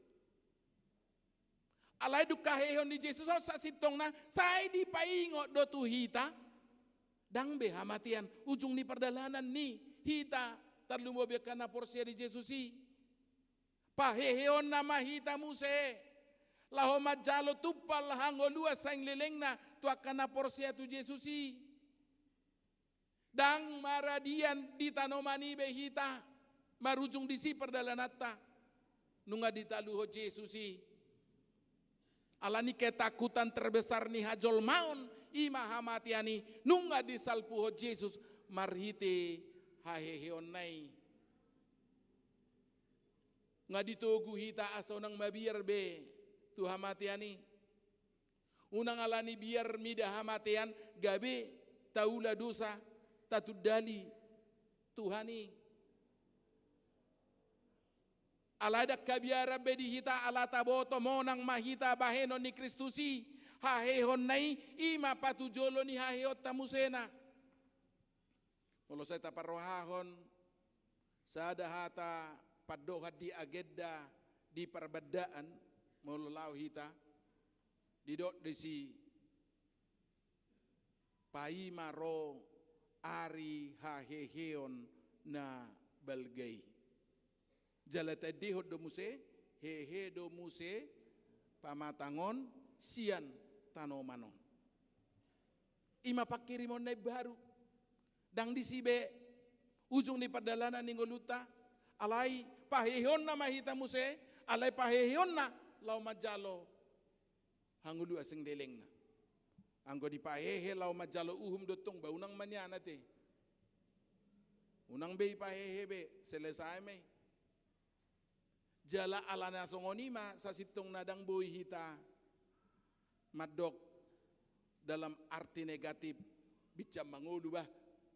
Alai dung haheheon ni Jesus on sasintongna, sai dipaingot do tu hita, ndang be hamatean ujung ni pardalanan ni hita, tarlumobi angka na porsea di Jesus i. Paheheonna ma hita muse laho manjalo tumpal hangoluan salelengna tu angka na porsea tu Jesus i. Ndang maradian di tanoman i be hita, marujung disi pardalananta. Nunga ditaluhon Jesus i. Ala ni ketakutan terbesar ni hajolmaon, i ma hamatean i, nunga disalpuhon Jesus marhite haheheonna i. Nunga ditogu hita asa unang mabiar be tu hamatean i. Unang ala ni biar mida hamatean gabe taula dosa, tatundali Tuhan i. Alai ndang habiaran be di hita, ala taboto monang ma hita bahenon ni Kristus i, haheheonna i, i ma patujolo ni haheheonta musena. Molo sai taparrohahon sada hata Pandohan di agenda di parbandaan, molo laho hita, didok disi, paima ro ari haheheon na balga i. Jala taendehon do muse, hehe do muse pamatang on sian tanoman on. I ma pangkirimon na imbaru. Ndang disi be ujung ni pardalanan ni ngolunta, alai paheheonna ma hita muse, alai paheheonna laho manjalo hangoluan sing lelengna. Anggo dipahehe laho manjalo uhum do tong, ba unang ma nian ate. Unang be ipahehe be, selesai ma i. Jala ala na songon i ma sasintongna ndang boi hita mandok dalam arti negatif, binsan mangolu bah,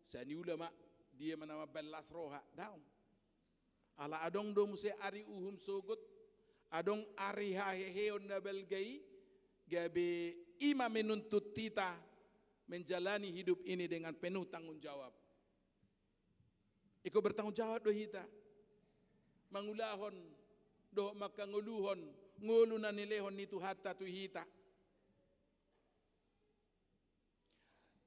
sai niula ma, dia ma na mambahen las roha, daong. Ala adong do muse ari uhum sogot, adong ari haheheon na balga i, gabe i ma menuntut hita menjalani hidup ini dengan penuh tanggung jawab. Ingkon bertanggung jawab do hita mangulahon dohot mangkangoluhon ngolu na nilehon ni Tuhanta tu hita.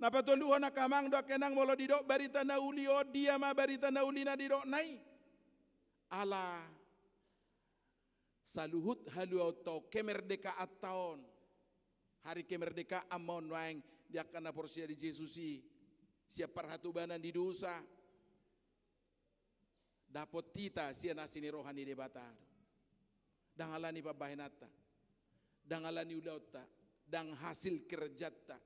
Na patoluhon angka amang dohot angka inang, molo didok barita na uli on, dia ma barita na uli na didokna i? Ala saluhut haluaonta on, kemerdekaanta on. Hari kemerdekaan ma on nuaeng di angka na porsea di Jesus i, sian parhatobanan ni dosa. Dapot hita sian asi ni roha ni Debata do. Ndang ala ni pambahenanta, ndang ala ni ulaonta, ndang hasil kerjanta.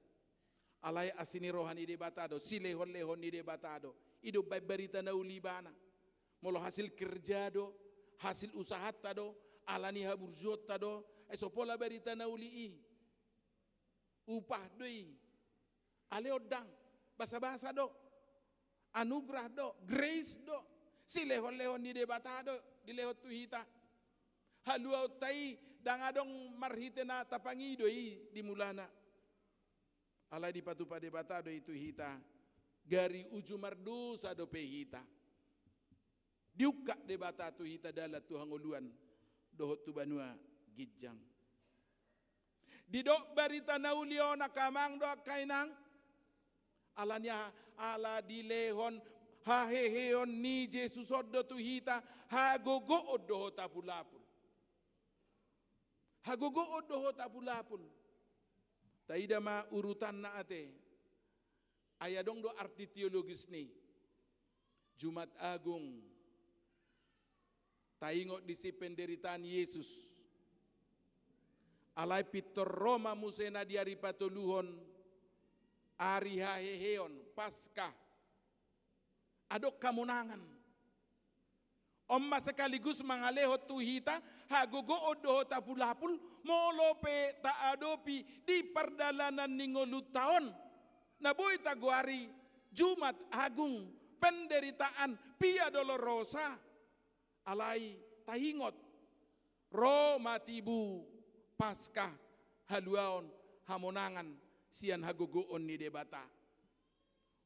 Alai asi ni roha ni Debata do, silehonlehon ni Debata do. I do umbahen barita na uli ibana. Molo hasil kerja do, hasil usahanta do, ala ni haburjuonta do, ai so pola barita na uli i. Upah do i. Ale on ndang, basabasa do. Anugerah do, grace do. Silehonlehon ni Debata do dilehon tu hita. Haluaonta i ndang adong marhite na tapangido i di mulana. Alai dipatupa Debata do i tu hita, gari uju mardosa dope hita. Diungkap Debata tu hita dalan tu hangoluan dohot tu banua ginjang. Didok barita na uli on angka amang dohot angka inang, ala ni aha? Ala dilehon haheheon ni Jesus on do tu hita hagogoon dohot apulapul. Hagogoon dohot apulapul. Taida ma urutanna ate. Ai adong do arti teologis ni Jumat Agung. Taingot disi penderitaan Yesus. Alai pintor ro ma muse na di ari patoluhon, ari haheheon, Paskah. Adong hamonangan. On ma sekaligus mangalehon tu hita hagogoon dohot apulapul, molo pe taadopi di pardalanan ni ngolunta on na boi tagoari Jumat Agung, penderitaan, Via Dolorosa. Alai taingot, ro ma tibu Paskah, haluaon, hamonangan sian hagogoon ni Debata.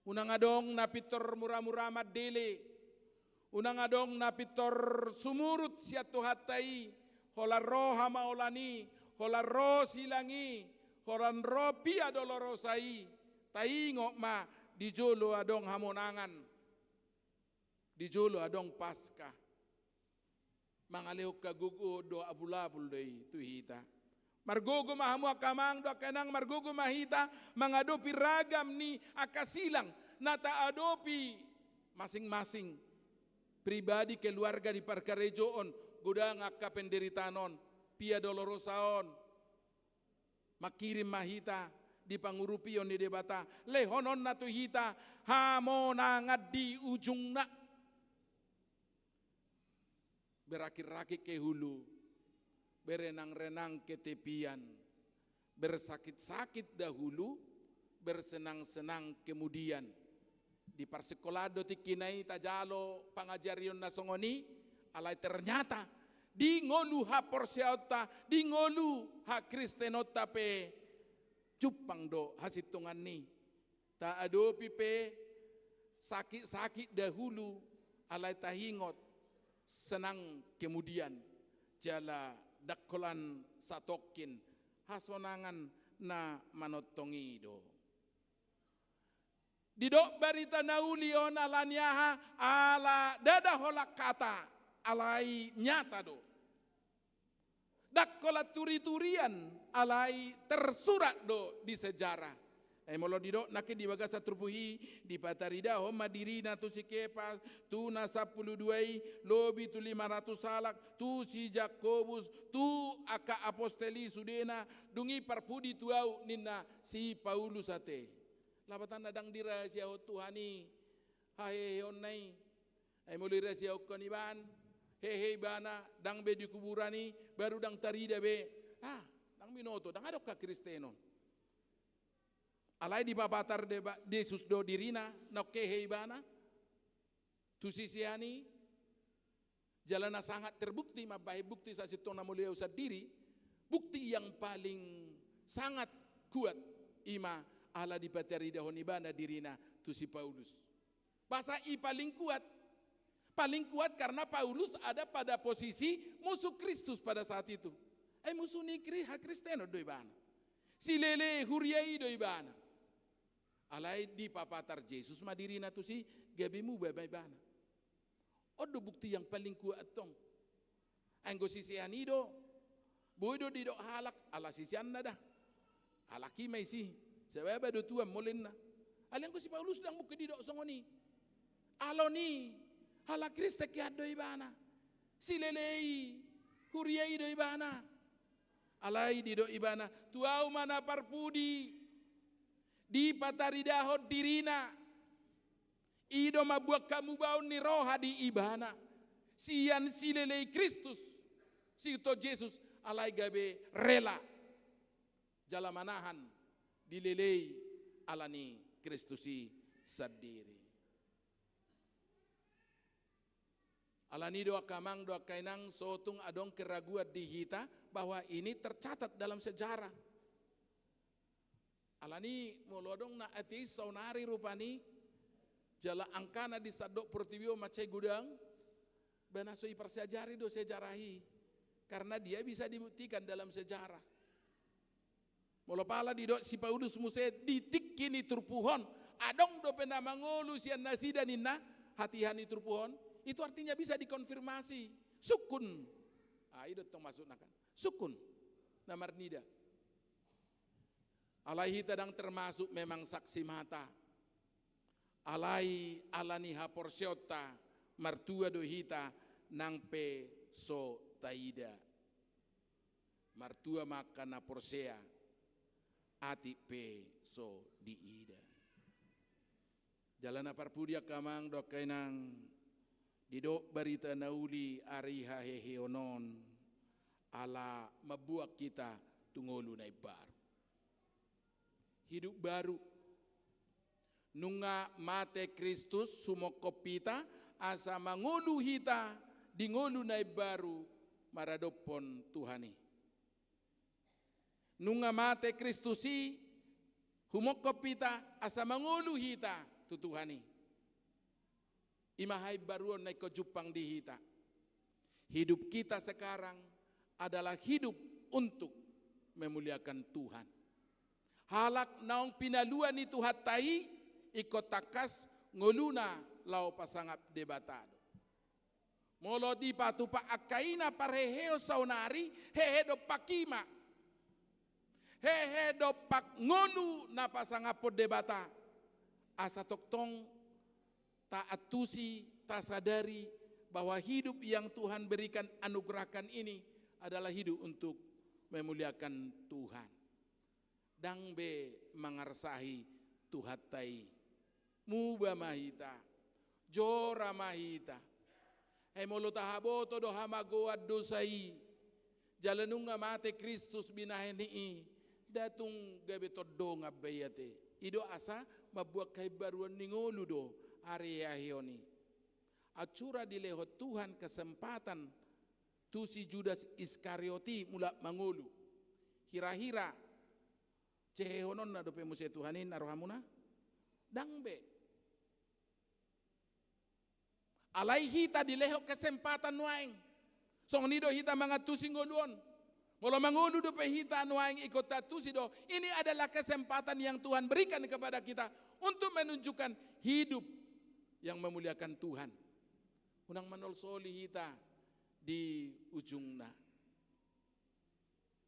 Unang adong na pintor muramura mandele. Unang adong na pintor sumurut sian Tuhanta i, holan ro hamaolan i, holan ro silang i, holan ro Via Dolorosa i. Taingot ma, di jolo adong hamonangan. Di jolo adong Paskah. Mangalehon hagogoon dohot apulapul do i tu hita. Margogo ma hamu angka amang dohot angka inang, margogo ma hita mangadopi ragam ni angka silang na taadopi masing-masing. Pribadi, keluarga, di parkarejoon, godang angka penderitaan on, Via Dolorosa on. Mangkirim ma hita di pangurupion ni Debata, lehononna tu hita hamonangan di ujungna. Berakit-rakit ke hulu, berenang-renang ke tepian, bersakit-sakit dahulu, bersenang-senang kemudian. Di parsikolaan do tingkina i tajalo pangajarion na songon i, alai ternyata di ngolu haporseaonta, di ngolu hakristenonta pe jumpang do hasintongan i. Taadopi pe sakit-sakit dahulu, alai taingot, senang kemudian, jala ndang holan satongkin hasonangan na manongtong i do. Didok barita na uli on ala ni aha? Ala ndada holan hata, alai nyata do. Ndang holan turiturian, alai tersurat do di sejarah. Ai molo didok nangkin di bagasan turpuk i, dipataridahon ma dirina tu si Kepas, tu na sampulu dua i, lobi tu lima ratus halak, tu si Jakobus, tu angka apostel i sudena, dung i parpudi tu ahu ninna si Paulus ate. Lapatanna ndang dirahasiahon Tuhan i haheheonna i. Ai molo irahasiahon ibana, hehe ibana, ndang be di kuburan i, baru ndang tarida be. Ah, ndang binoto, ndang adong hakristenon. Alai dipapatar deba-, Jesus do dirina, naung hehe ibana tu sisean i, jala na sangat terbukti, mambahen bukti sasintongna molo i ahu sandiri, bukti yang paling sangat kuat i ma ala dipataridahon ibana dirina tu si Paulus. Bahasa i paling kuat. Paling kuat karena Paulus ada pada posisi musuh Kristus pada saat itu. Eh, musuh ni Kri-, hakristenon do ibana. Silele huria i do ibana. Alai dipapatar Jesus ma dirina tusi, gabe muba ma ibana. On do bukti yang paling kuat tong. Anggo sisean i do, boi do didok halak, ala siseanna da. Halak i ma isi, sababa do Tuhan molo ninna. Alai anggo si Paulus ndang mungkin didok songon i. Alani, halak Kristen hian do ibana. Silele i, huria i do ibana. Alai didok ibana, tu ahu ma na parpudi, dipataridahon dirina. I do mambuat hamubaon ni roha di ibana. Sian silelei Kristus, sihut Jesus, alai gabe rela. Jala manahan dilelei ala ni Kristus i sandiri. Alani do angka amang do angka inang, so tung adong keraguan di hita bahwa ini tercatat dalam sejarah. Alani molo adong na ateis saonari rupani, jala angkana di sandok portibi on mansai godang, ba na so iparsajari do sejarah i. Karena dia bisa dibuktikan dalam sejarah. Molo pala didok si Paulus muse di tingki ni turpuk on, adong dope na mangolu sian nasida ninna, hatiha ni turpuk on, itu artinya bisa dikonfirmasi. Sungkun. Ah, i do tong maksudna kan. Sungkun. Na marnida. Alai hita ndang termasuk memang saksi mata. Alai ala ni haporseaonta martua do hita nang pe so taida. Martua ma angka na porsea, atik pe so diida. Jala na parpudi angka amang do angka inang, didok barita na uli ari haheheon on, ala mambuat hita tu ngolu na imbaru. Hidup baru. Nunga mate Kristus sumongkop hita, asa mangolu hita di ngolu na imbaru maradophon Tuhan i. Nunga mate Kristus i, humongkop hita, asa mangolu hita tu Tuhan i. I ma haimbaruon na ingkon jumpang di hita. Hidup kita sekarang adalah hidup untuk memuliakan Tuhan. Halak naung pinalua ni Tuhanta i, ingkon tangkas ngoluna laho pasangap Debata do. Molo dipatupa angka i na parheheon saonari, hehe dompak i ma. Hehe dompak ngolu na pasangaphon Debata. Asa tongtong taantusi, tasadari bahwa hidup yang Tuhan berikan, anugerahkan ini adalah hidup untuk memuliakan Tuhan. Ndang be mangarsahi Tuhanta i. Muba ma hita, jora ma hita. Ai molo tahaboto do hamagoan dosa i, jala nunga mate Kristus binahen i, nda tung gabe tondongan be i ate. I do asa mambuat haimbaruon ni ngolu do ari haheheon i. Acara dilehon Tuhan kesempatan tu si Judas Iskariot i mulak mangolu. Hira-hira jehehononna dope muse Tuhan i na rohamuna? Ndang be. Alai hita dilehon kesempatan nuaeng. Songon i do hita mangantusi ngolu on. Molo mangolu dope hita nuaeng, ingkon taantusi do. Ini adalah kesempatan yang Tuhan berikan kepada kita untuk menunjukkan hidup yang memuliakan Tuhan. Unang manolsoli hita di ujungna.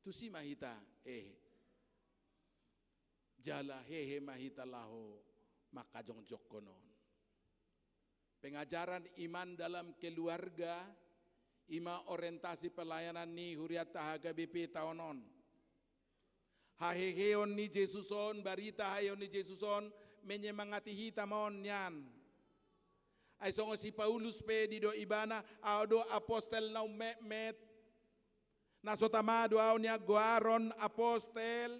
Tusi ma hita hehe. Jala hehe ma hita laho mangkajongjongkon on. Pengajaran iman dalam keluarga, i ma orientasi pelayanan ni hurianta H K B P taon on. Haheheon ni Jesus on, barita haheheon ni Jesus on, menyemangati hita ma on nian. Ai songon si Paulus pe didok ibana, ahu do apostel na ummetmet. Na so tama do ahu nian goaron apostel.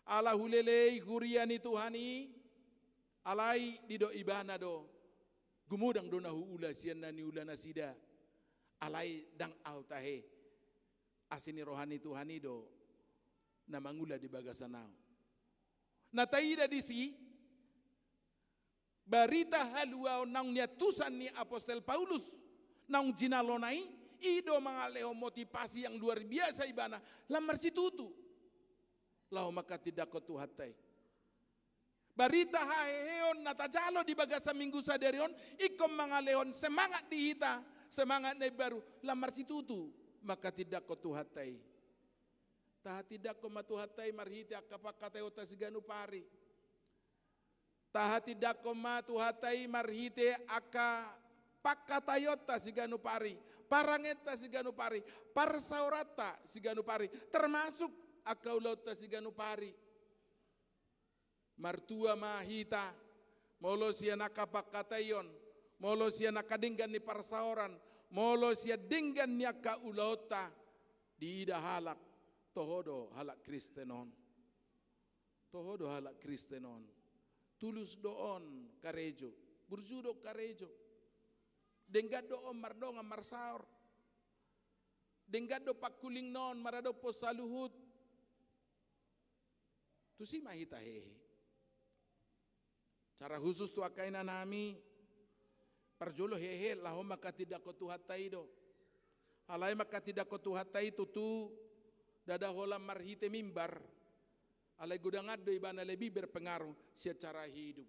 Ala hulelei huria ni Tuhan i, alai didok ibana do. Gumodang do na huula sian na niula nasida. Alai ndang ahu tahe. Asi ni roha ni Tuhan i do na mangula di bagasan ahu. Na taida disi, barita haluaon naung niantusan ni apostel Paulus, naung jinalona i, i do mangalehon motivasi yang luar biasa ibana, lam marsitutu. Laho manghatindanghon Tuhanta i. Barita haheheon na tajalo di bagasan Minggu sadari on, ingkon mangalehon semangat di hita, semangat na imbaru, lam marsitutu manghatindanghon Tuhanta i. Tahatindanghon ma Tuhanta i marhite angka pangkataionta siganup ari. Tahatindanghon ma Tuhanta i marhite angka pangkataionta siganup ari, parangenta siganup ari, parsaoranta siganup ari, termasuk angka ulaonta siganup ari. Martua ma hita, molo sian angka pangkataion, molo sian angka denggan ni parsaoran, molo sian denggan ni angka ulaonta, diida halak, toho do halak Kristen on. Toho do halak Kristen on. Tulus do on karejo, burju do karejo. Denggan do on mardongan marsaor. Denggan do pangkulingna on maradophon saluhut. Tusi ma hita hehe. Secara khusus tu angka inanami, parjolo hehe laho manghatindanghon Tuhanta i do. Alai manghatindanghon Tuhanta i tutu ndada holan marhite mimbar. Alai godangan do ibana lebih berpengaruh secara hidup.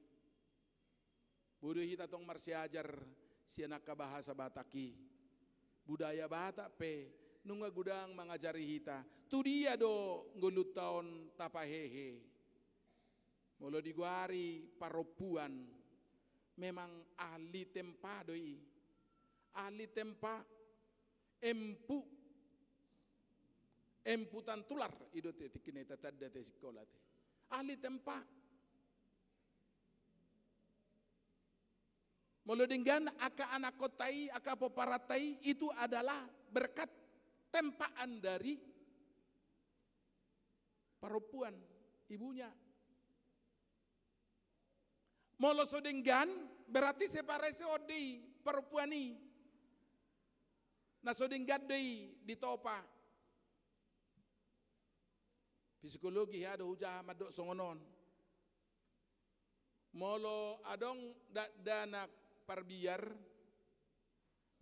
Boi do hita tong marsiajar sian angka bahasa Batak i. Budaya Batak pe nunga godang mangajari hita. Tu dia do ngolunta on tapahehe. Molo digoari parompuan, memang ahli tempa do i. Ahli tempa, empu, empu tantular, i do te tingki na i tatanda te sikola te. Ahli tempa. Molo denggan angka anakhonta i, angka pomparan ta i, itu adalah berkat tempaan dari parompuan, ibunya. Molo so denggan, berarti separeseon do i parompuan i. Na so denggan do i ditopa. Psikologi hea do hujaha mandok songon on. Molo adong dakdanak parbiar,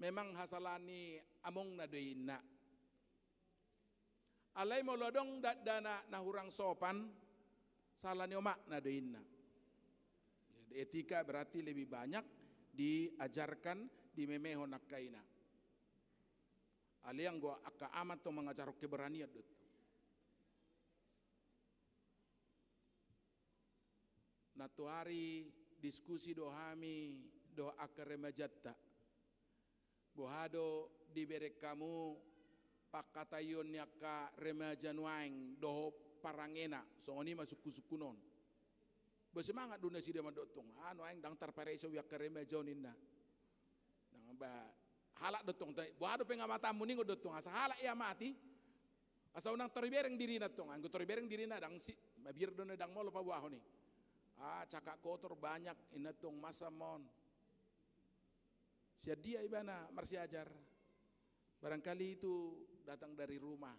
memang hasalahan ni amongna do i inna. Alai molo adong dakdanak na hurang sopan, sala ni omakna do i inna. Jadi etika berarti lebih banyak diajarkan, dimemehon angka ina. Alai anggo angka ama tong mangajarhon keberanian do tong. Nantoari diskusi do hami dohot angka remajanta. Boha do dibereng hamu pangkataion ni angka remaja nuaeng dohot parangena, songon i ma sungkunsungkun on. Ba semangat do nasida mandok tong, ah, nuaeng ndang tarpareso be angka remaja on inna. Nang ba halak do tong, boha do pengamatanmu ningon do tong, asa halak ia mati. Asa unang toribereng dirina tong, anggo toribereng dirina ndang si, mabiar do na ndang molo paboahon i. Ah, cakak kotor banyak, inna tong masa ma on. Sian dia ibana marsiajar? Barangkali itu datang dari rumah.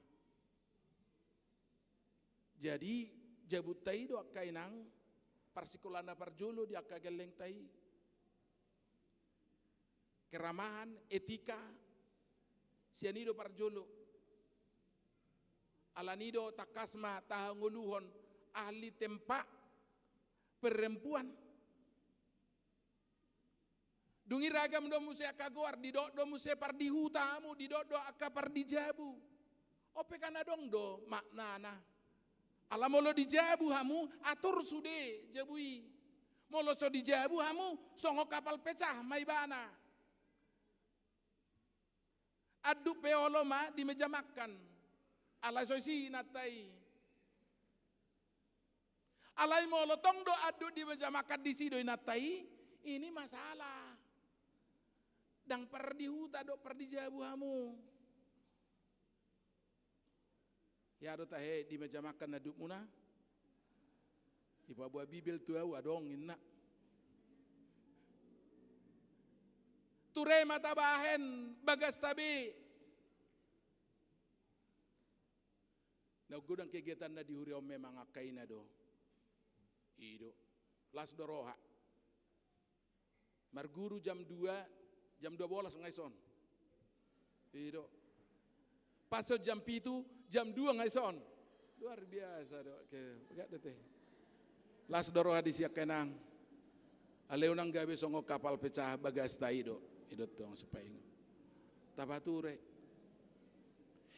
Jadi, jabunta i do angka inang, parsikolaan na parjolo di angka gellengta i. keramahan, etika, sian i do parjolo. Alani do tangkas ma tahangoluhon ahli tempat perempuan. Dung i ragam do muse angka goar, didok do muse pardihuta hamu, didok do angka pardijabu. On pe kan adong do maknana. Ala molo dijabu hamu, atur sude jabu i. Molo so dijabu hamu, songon kapal pecah ma ibana. Anduk pe olo ma di meja makan. Alai so disi inanta i. Alai molo tong do anduk di meja makan, disi do inanta i, ini masalah. Ndang pardihuta dohot pardijabu hamu. Ia do tahe di meja makan andukmuna. Dipaboa Bibel tu ahu, adong inna. Ture ma tabahen bagasta be. Na godang kegiatanna di huria on memang angka ina do. I do. Las do roha. Marguru jam dua, jam dua bolas nga ison. I do. Pas on jam pitu, jam dua nga ison. Luar biasa do. Oke, begat do te. Las do roha disi angka inang. Alai unang gabe songon kapal pecah bagasta i do. I do tong sipaingot. Tapature.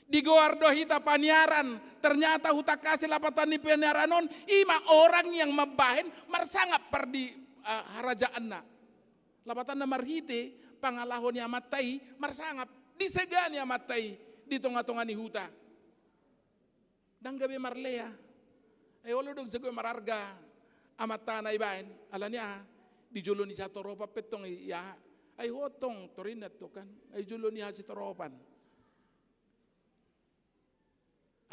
Digoar do hita paniaran. Ternyata hutangkasi lapatan ni paniaran on, i ma orang yang mambahen marsangap pardi, eh, harajaanna. Lapatanna marhite pangalaho ni amanta i marsangap. Disega ni amanta i di tonga-tonga ni huta. Ndang gabe marlea. Ai olo do sego mararga amantana ibaen. Alani aha? Di jolo ni satoropan pe tong i aha? Ai ho tong torinna tong kan. Ai jolo ni hasitoropan.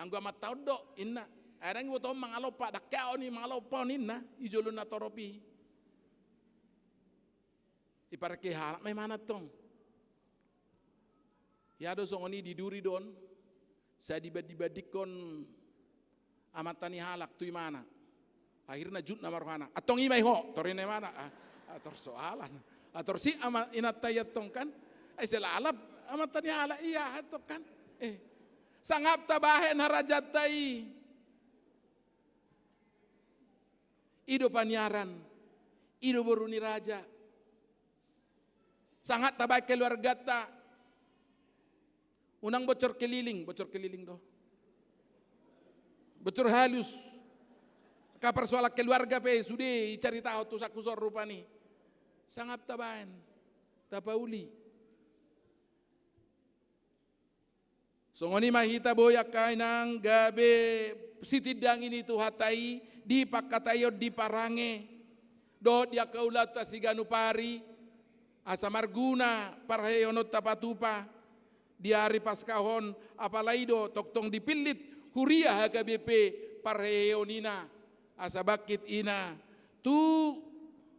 Anggo amanta on do inna. Ai ndang iboto on mangalompa, ndang hea on i mangalompa on inna. I jolo na torop i. Iparengke halak ma imana tong. Ia do songon i di duri do on. Sai dibanding-bandingkon amanta ni halak tu imana. Akhirna jut nama rohana. Antong i ma i ho, tor i na imana. Ah, ah, tor soalan. Ah, tor si ama inanta i antong kan. Ai sai lalap amanta ni halak i antong kan. Eh. Sangap tabahen harajanta i. I do paniaran, i do boru ni raja. Sangap tabahen keluarganta. Unang bocor keliling, bocor keliling do. Bocor halus. Angka persoalan keluarga pe sude icaritahon tu sangkuson rupani. Sangap tabahen, tapauli. Songon i ma hita boi angka inang gabe sitindangi ni Tuhanta i di pangkataion di parange dohot di angka ulaonta siganup ari, asa marguna parheheononta patupa di ari Paskah on, apala i do tongtong dipillit huria H K B P parheheon ina, asa bangkit ina tu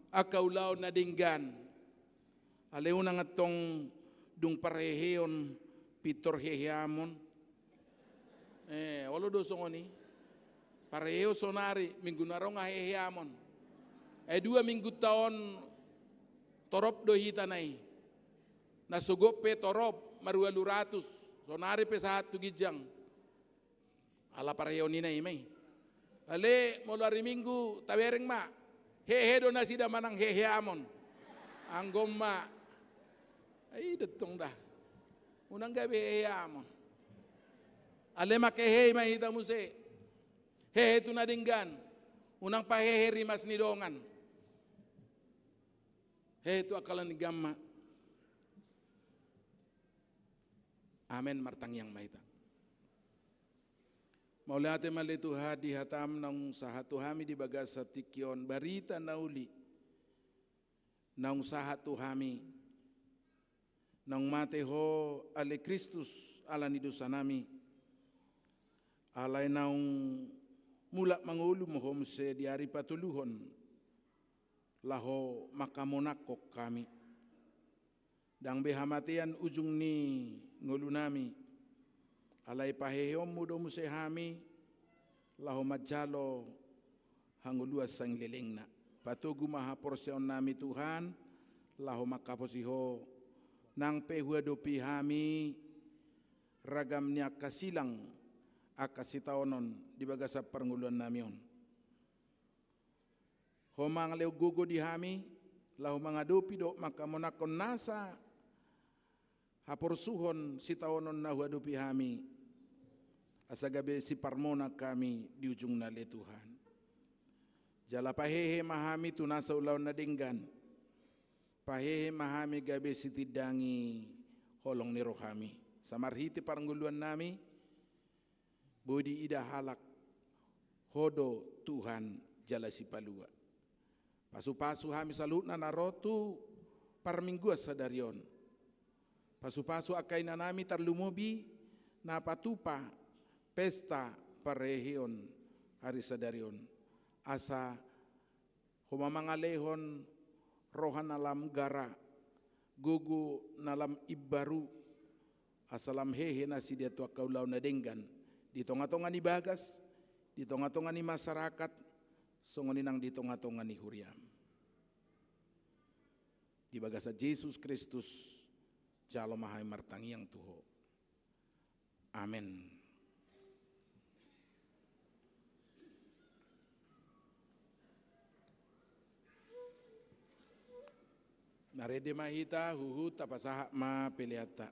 angka ulaon na denggan. Alai unang antong dung parheheon pintor heheamon. Eh, olo do songon i. Parheheon sonari, minggu na ro nga heheamon. Eh, dua minggunta on torop do hita na i. Na sogot pe torop, marualu ratus. Sonari pe sahat tu ginjang. Ala parheheon ina i ma i. Ale, molo ari Minggu, tabereng ma. Hehe do nasida manang heheamon. Anggo ma. Ai do tong da. Unang gabe heheamon. Ale, manghehe ma hita muse. Hehe tu na denggan. Unang pahehe rimas ni dongan. Hehe tu angka na denggan ma. Amen, martangiang ma hita. Mauliate ma ale Tuhan di hatam naung sahat tu hami di bagasan tingki on, barita na uli naung sahat tu hami, naung mate Ho ale Kristus ala ni dosa nami, alai naung mulak mangolu ma Ho muse di ari patoluhon, laho manghamonanghon hami. Ndang be hamatean ujung ni ngolu nami, alai paheheonmu do muse hami, laho manjalo hangoluan salelengna. Patogu ma haporseaon nami Tuhan, laho manghaposi Ho, Nang pe huadopi hami ragam ni angka silang, angka sitaonon di bagasan parngoluannami on. Ho ma lehon gogo di hami, laho mangadopi dohot mangkamonanghon nasa haporsuhon sitaonon na huadopi hami, asa gabe siparmonang hami di ujungna ale Tuhan. Jala pahehe ma hami tu nasa ulaon na denggan. Pahehe ma hami gabe sitindangi holong ni rohami. Asa marhite parngoluannami, boi diida halak Ho do Tuhan jala Sipalua. Pasupasu hami saluhutna na ro tu parmingguan sadari on. Pasupasu angka inanami tarlumobi na patupa pesta parheheon ari sadari on. Asa Ho ma mangalehon roha na lam gara, gogo na lam imbaru, asa lam hehe nasida tu angka ulaon na denggan di tongatonga ni bagas, di tongatonga ni masyarakat, songon i nang di tongatonga ni huriam. Di bagasan Jesus Kristus, jalo ma hami martangiang tu Ho. Amen. Marende ma hita, huhut tapasahat ma peleanta.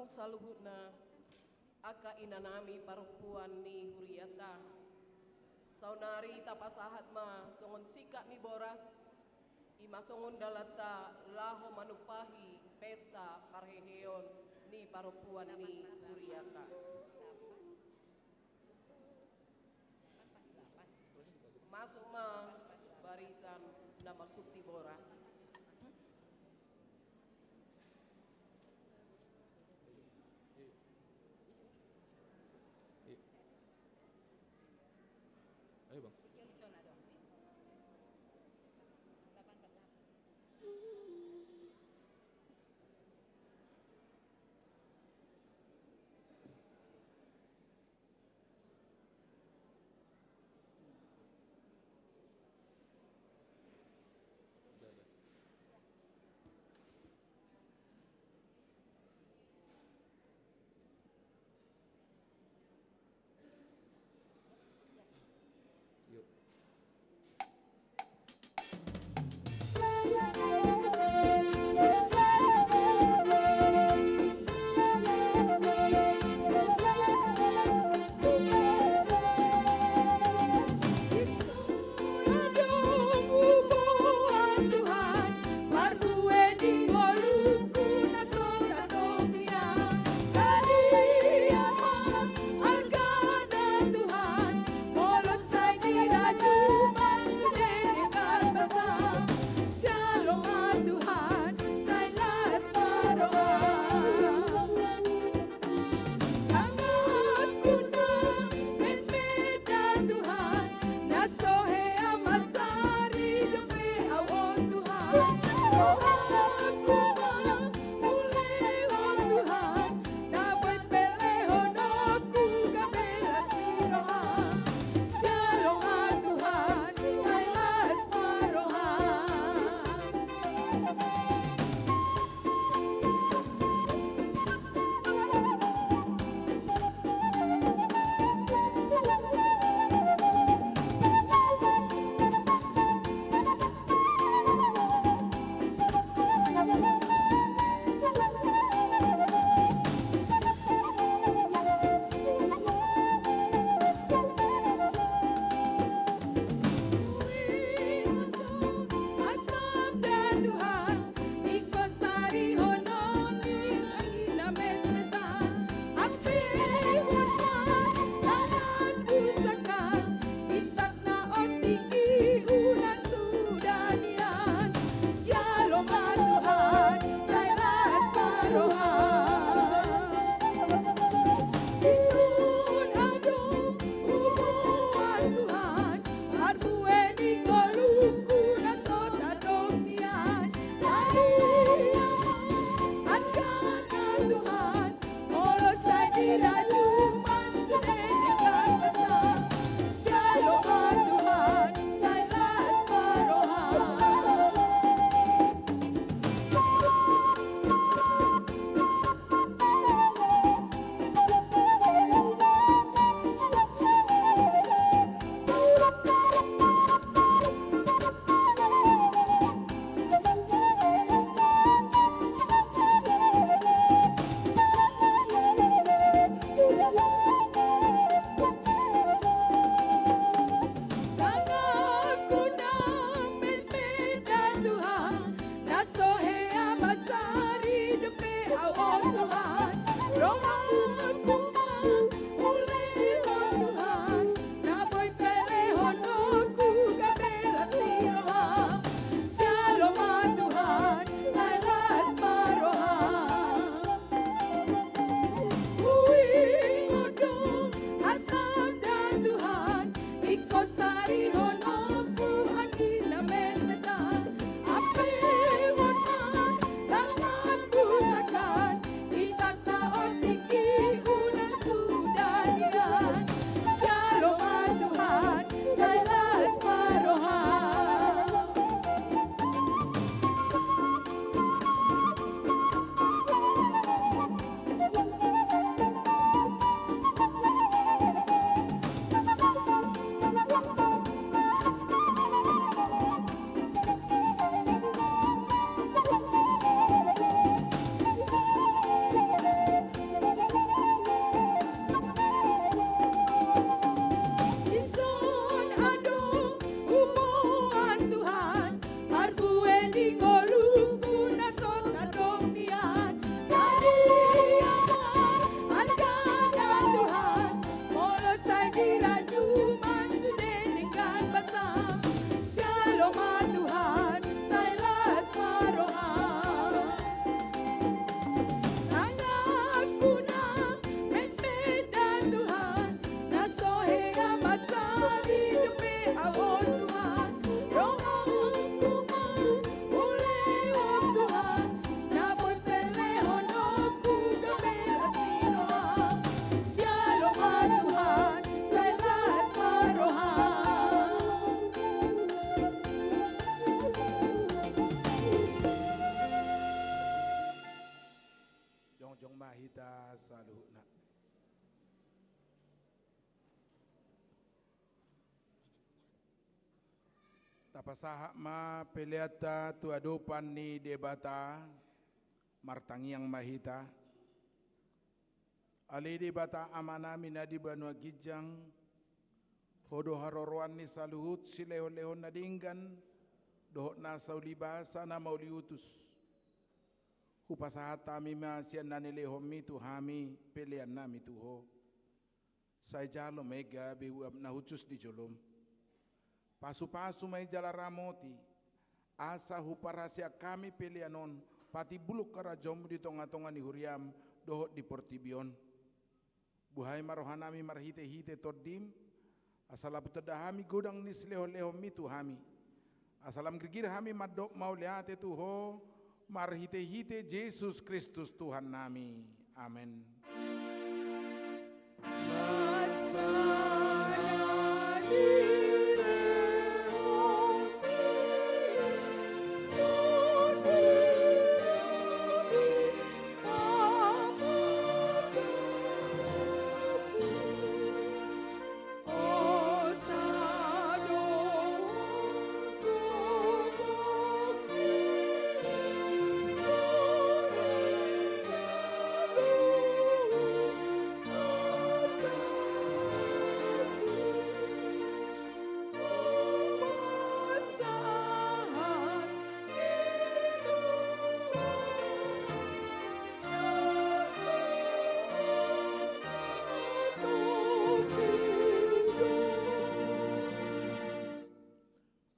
Saluhutna, angka inanami parompuan ni huriata, saonari tapasahat ma songon singkat ni boras, i ma songon dalanta laho manumpahi pesta parheheon ni parompuan ni huriata. Masuk ma barisan na mangkuti boras. Ayo, Bang. Tapasahat ma peleanta tu adopan ni Debata, martangiang ma hita. Ale Debata Amanami na di banua ginjang, Ho do haroroan ni saluhut silehonlehon na denggan, dohot nasa ulibasa na mauliutus. Hupasahat hami ma sian na nilehonmi tu hami peleannami tu Ho. Sai jalo ma i gabe uap na hushus di jolom. Pasupasu ma i jala ramoti, asa huparhaseang hami pelean on patimbulhon harajaonmu di tongatonga ni huriam dohot di portibi on. Buhai ma rohanami marhitehite Tondim, asa lam tanda hami godang ni silehonlehonmi tu hami. Asa lam girgir hami mandok mauliate tu Ho, marhitehite Jesus Kristus Tuhannami. Amen.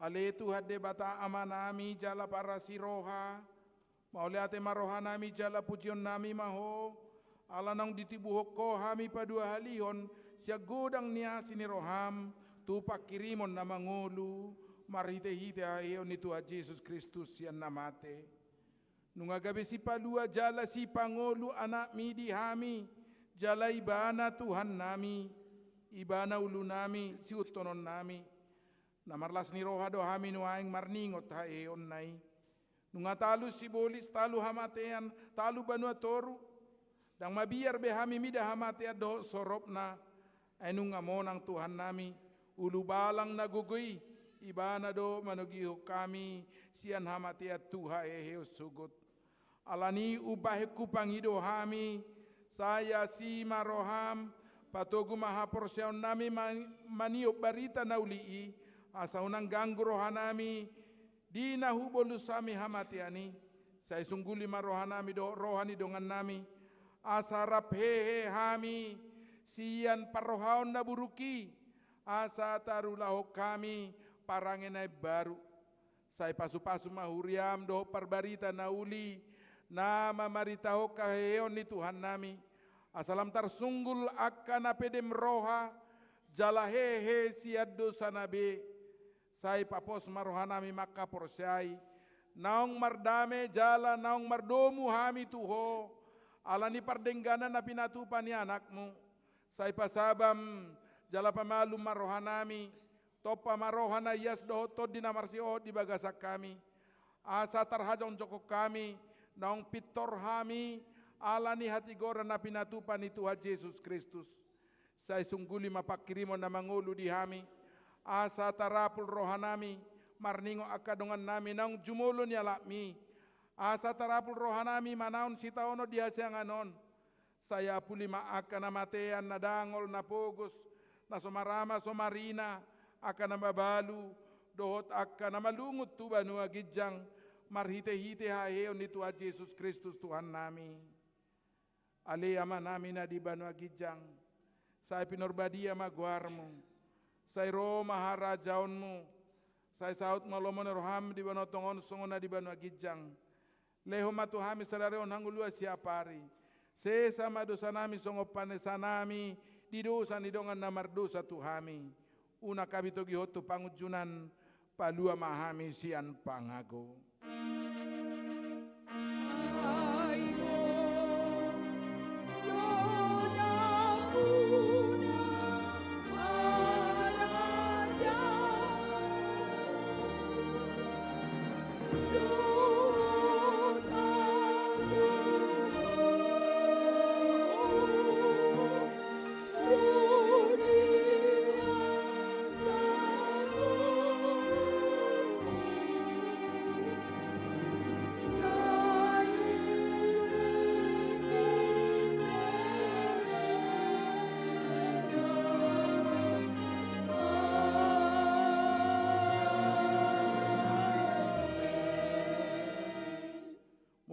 Ale Tuhan Debata Amanami jala parasi roha, mauliate ma rohanami jala pujionnami ma Ho, ala naung ditibuhon Ho hami paduahalihon sian godang ni asi ni roham, tu panghirimon na mangolu, marhitehite haheheon ni Tuhan Jesus Kristus sian na mate. Nunga gabe sipalua jala sipangolu Anakmi di hami, jala Ibana Tuhannami, Ibana ulunami, siihutonnami. Na marlas ni roha do hami nuaeng marningot haheheonna i. Nunga talu sibolis, talu hamatean, talu banua toru. Ndang mabiar be hami mida hamatean dohot soropna. Ai nunga monang Tuhannami, ulubalang na gogo i, Ibana do manogihon hami sian hamatean tu haheheon sogot. Alani i umbahen hupangido hami, sai asi ma roham, patogu ma haporseaonnami ma-, maniop barita na uli i, asa unang ganggu rohanami, di na hubolus hami hamatean i, sai sungguli ma rohanami dohot roha ni dongannami, asa rap hehe hami sian parrohaon na buruk i, asa tarulahon hami parange na imbaru. Sai pasupasu ma huriam dohot parbarita na uli, na mamaritahon haheheon ni Tuhannami, asa lam tarsunggul angka na pedem roha, jala hehe sian dosana be. Sai papos ma rohanami mangkaporseai, naung mardame jala naung mardomu hami tu Ho, ala ni pardengganan na pinatupa ni Anakmu. Sai pasabam jala pamalum ma rohanami, tompa ma roha na ias dohot tondi na marsihohot di bagasan hami. Asa tarhajongjongkon hami, naung pintor hami, ala ni hatigoran na pinatupa ni Tuhan Jesus Kristus. Sai sungguli ma panghirimon na mangolu di hami, asa tarapul rohanami, marningot angka dongannami naung jumolo nialapmi, asa tarapul rohanami manaon sitaonon di hasiangan on, sai apuli ma angka na matean, na dangol, na pogos, na so marama, so marina, angka na mabalu, dohot angka na malungun tu banua ginjang, marhitehite haheheon ni Tuhan Jesus Kristus Tuhannami. Ale Amanami na di banua ginjang, sai pinarbadia ma goarmu, sai ro ma harajaonmu, sai saut ma lomo ni roham di banua tonga on songon na di banua ginjang. Lehon ma tu hami sadari on hangoluan siapari. Sesa ma dosanami songon panesanami di dosa ni dongan na mardosa tu hami. Unang hami togihon tu pangunjunan, palua ma hami sian pangago.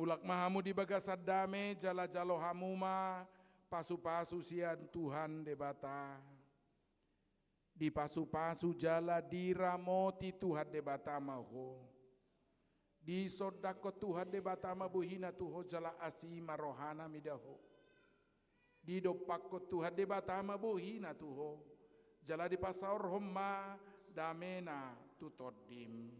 Tulak ma hamu di bagasan dame, jala jalo hamu ma pasu-pasu sian Tuhan Debata. Dipasupasu jala diramoti Tuhan Debata ma ho. Disondangkon Tuhan Debata ma bohina tu ho jala asi ma rohana mida ho. Didompakkon Tuhan Debata ma bohina tu ho. Jala dipasaorhon ma damena tu tondim.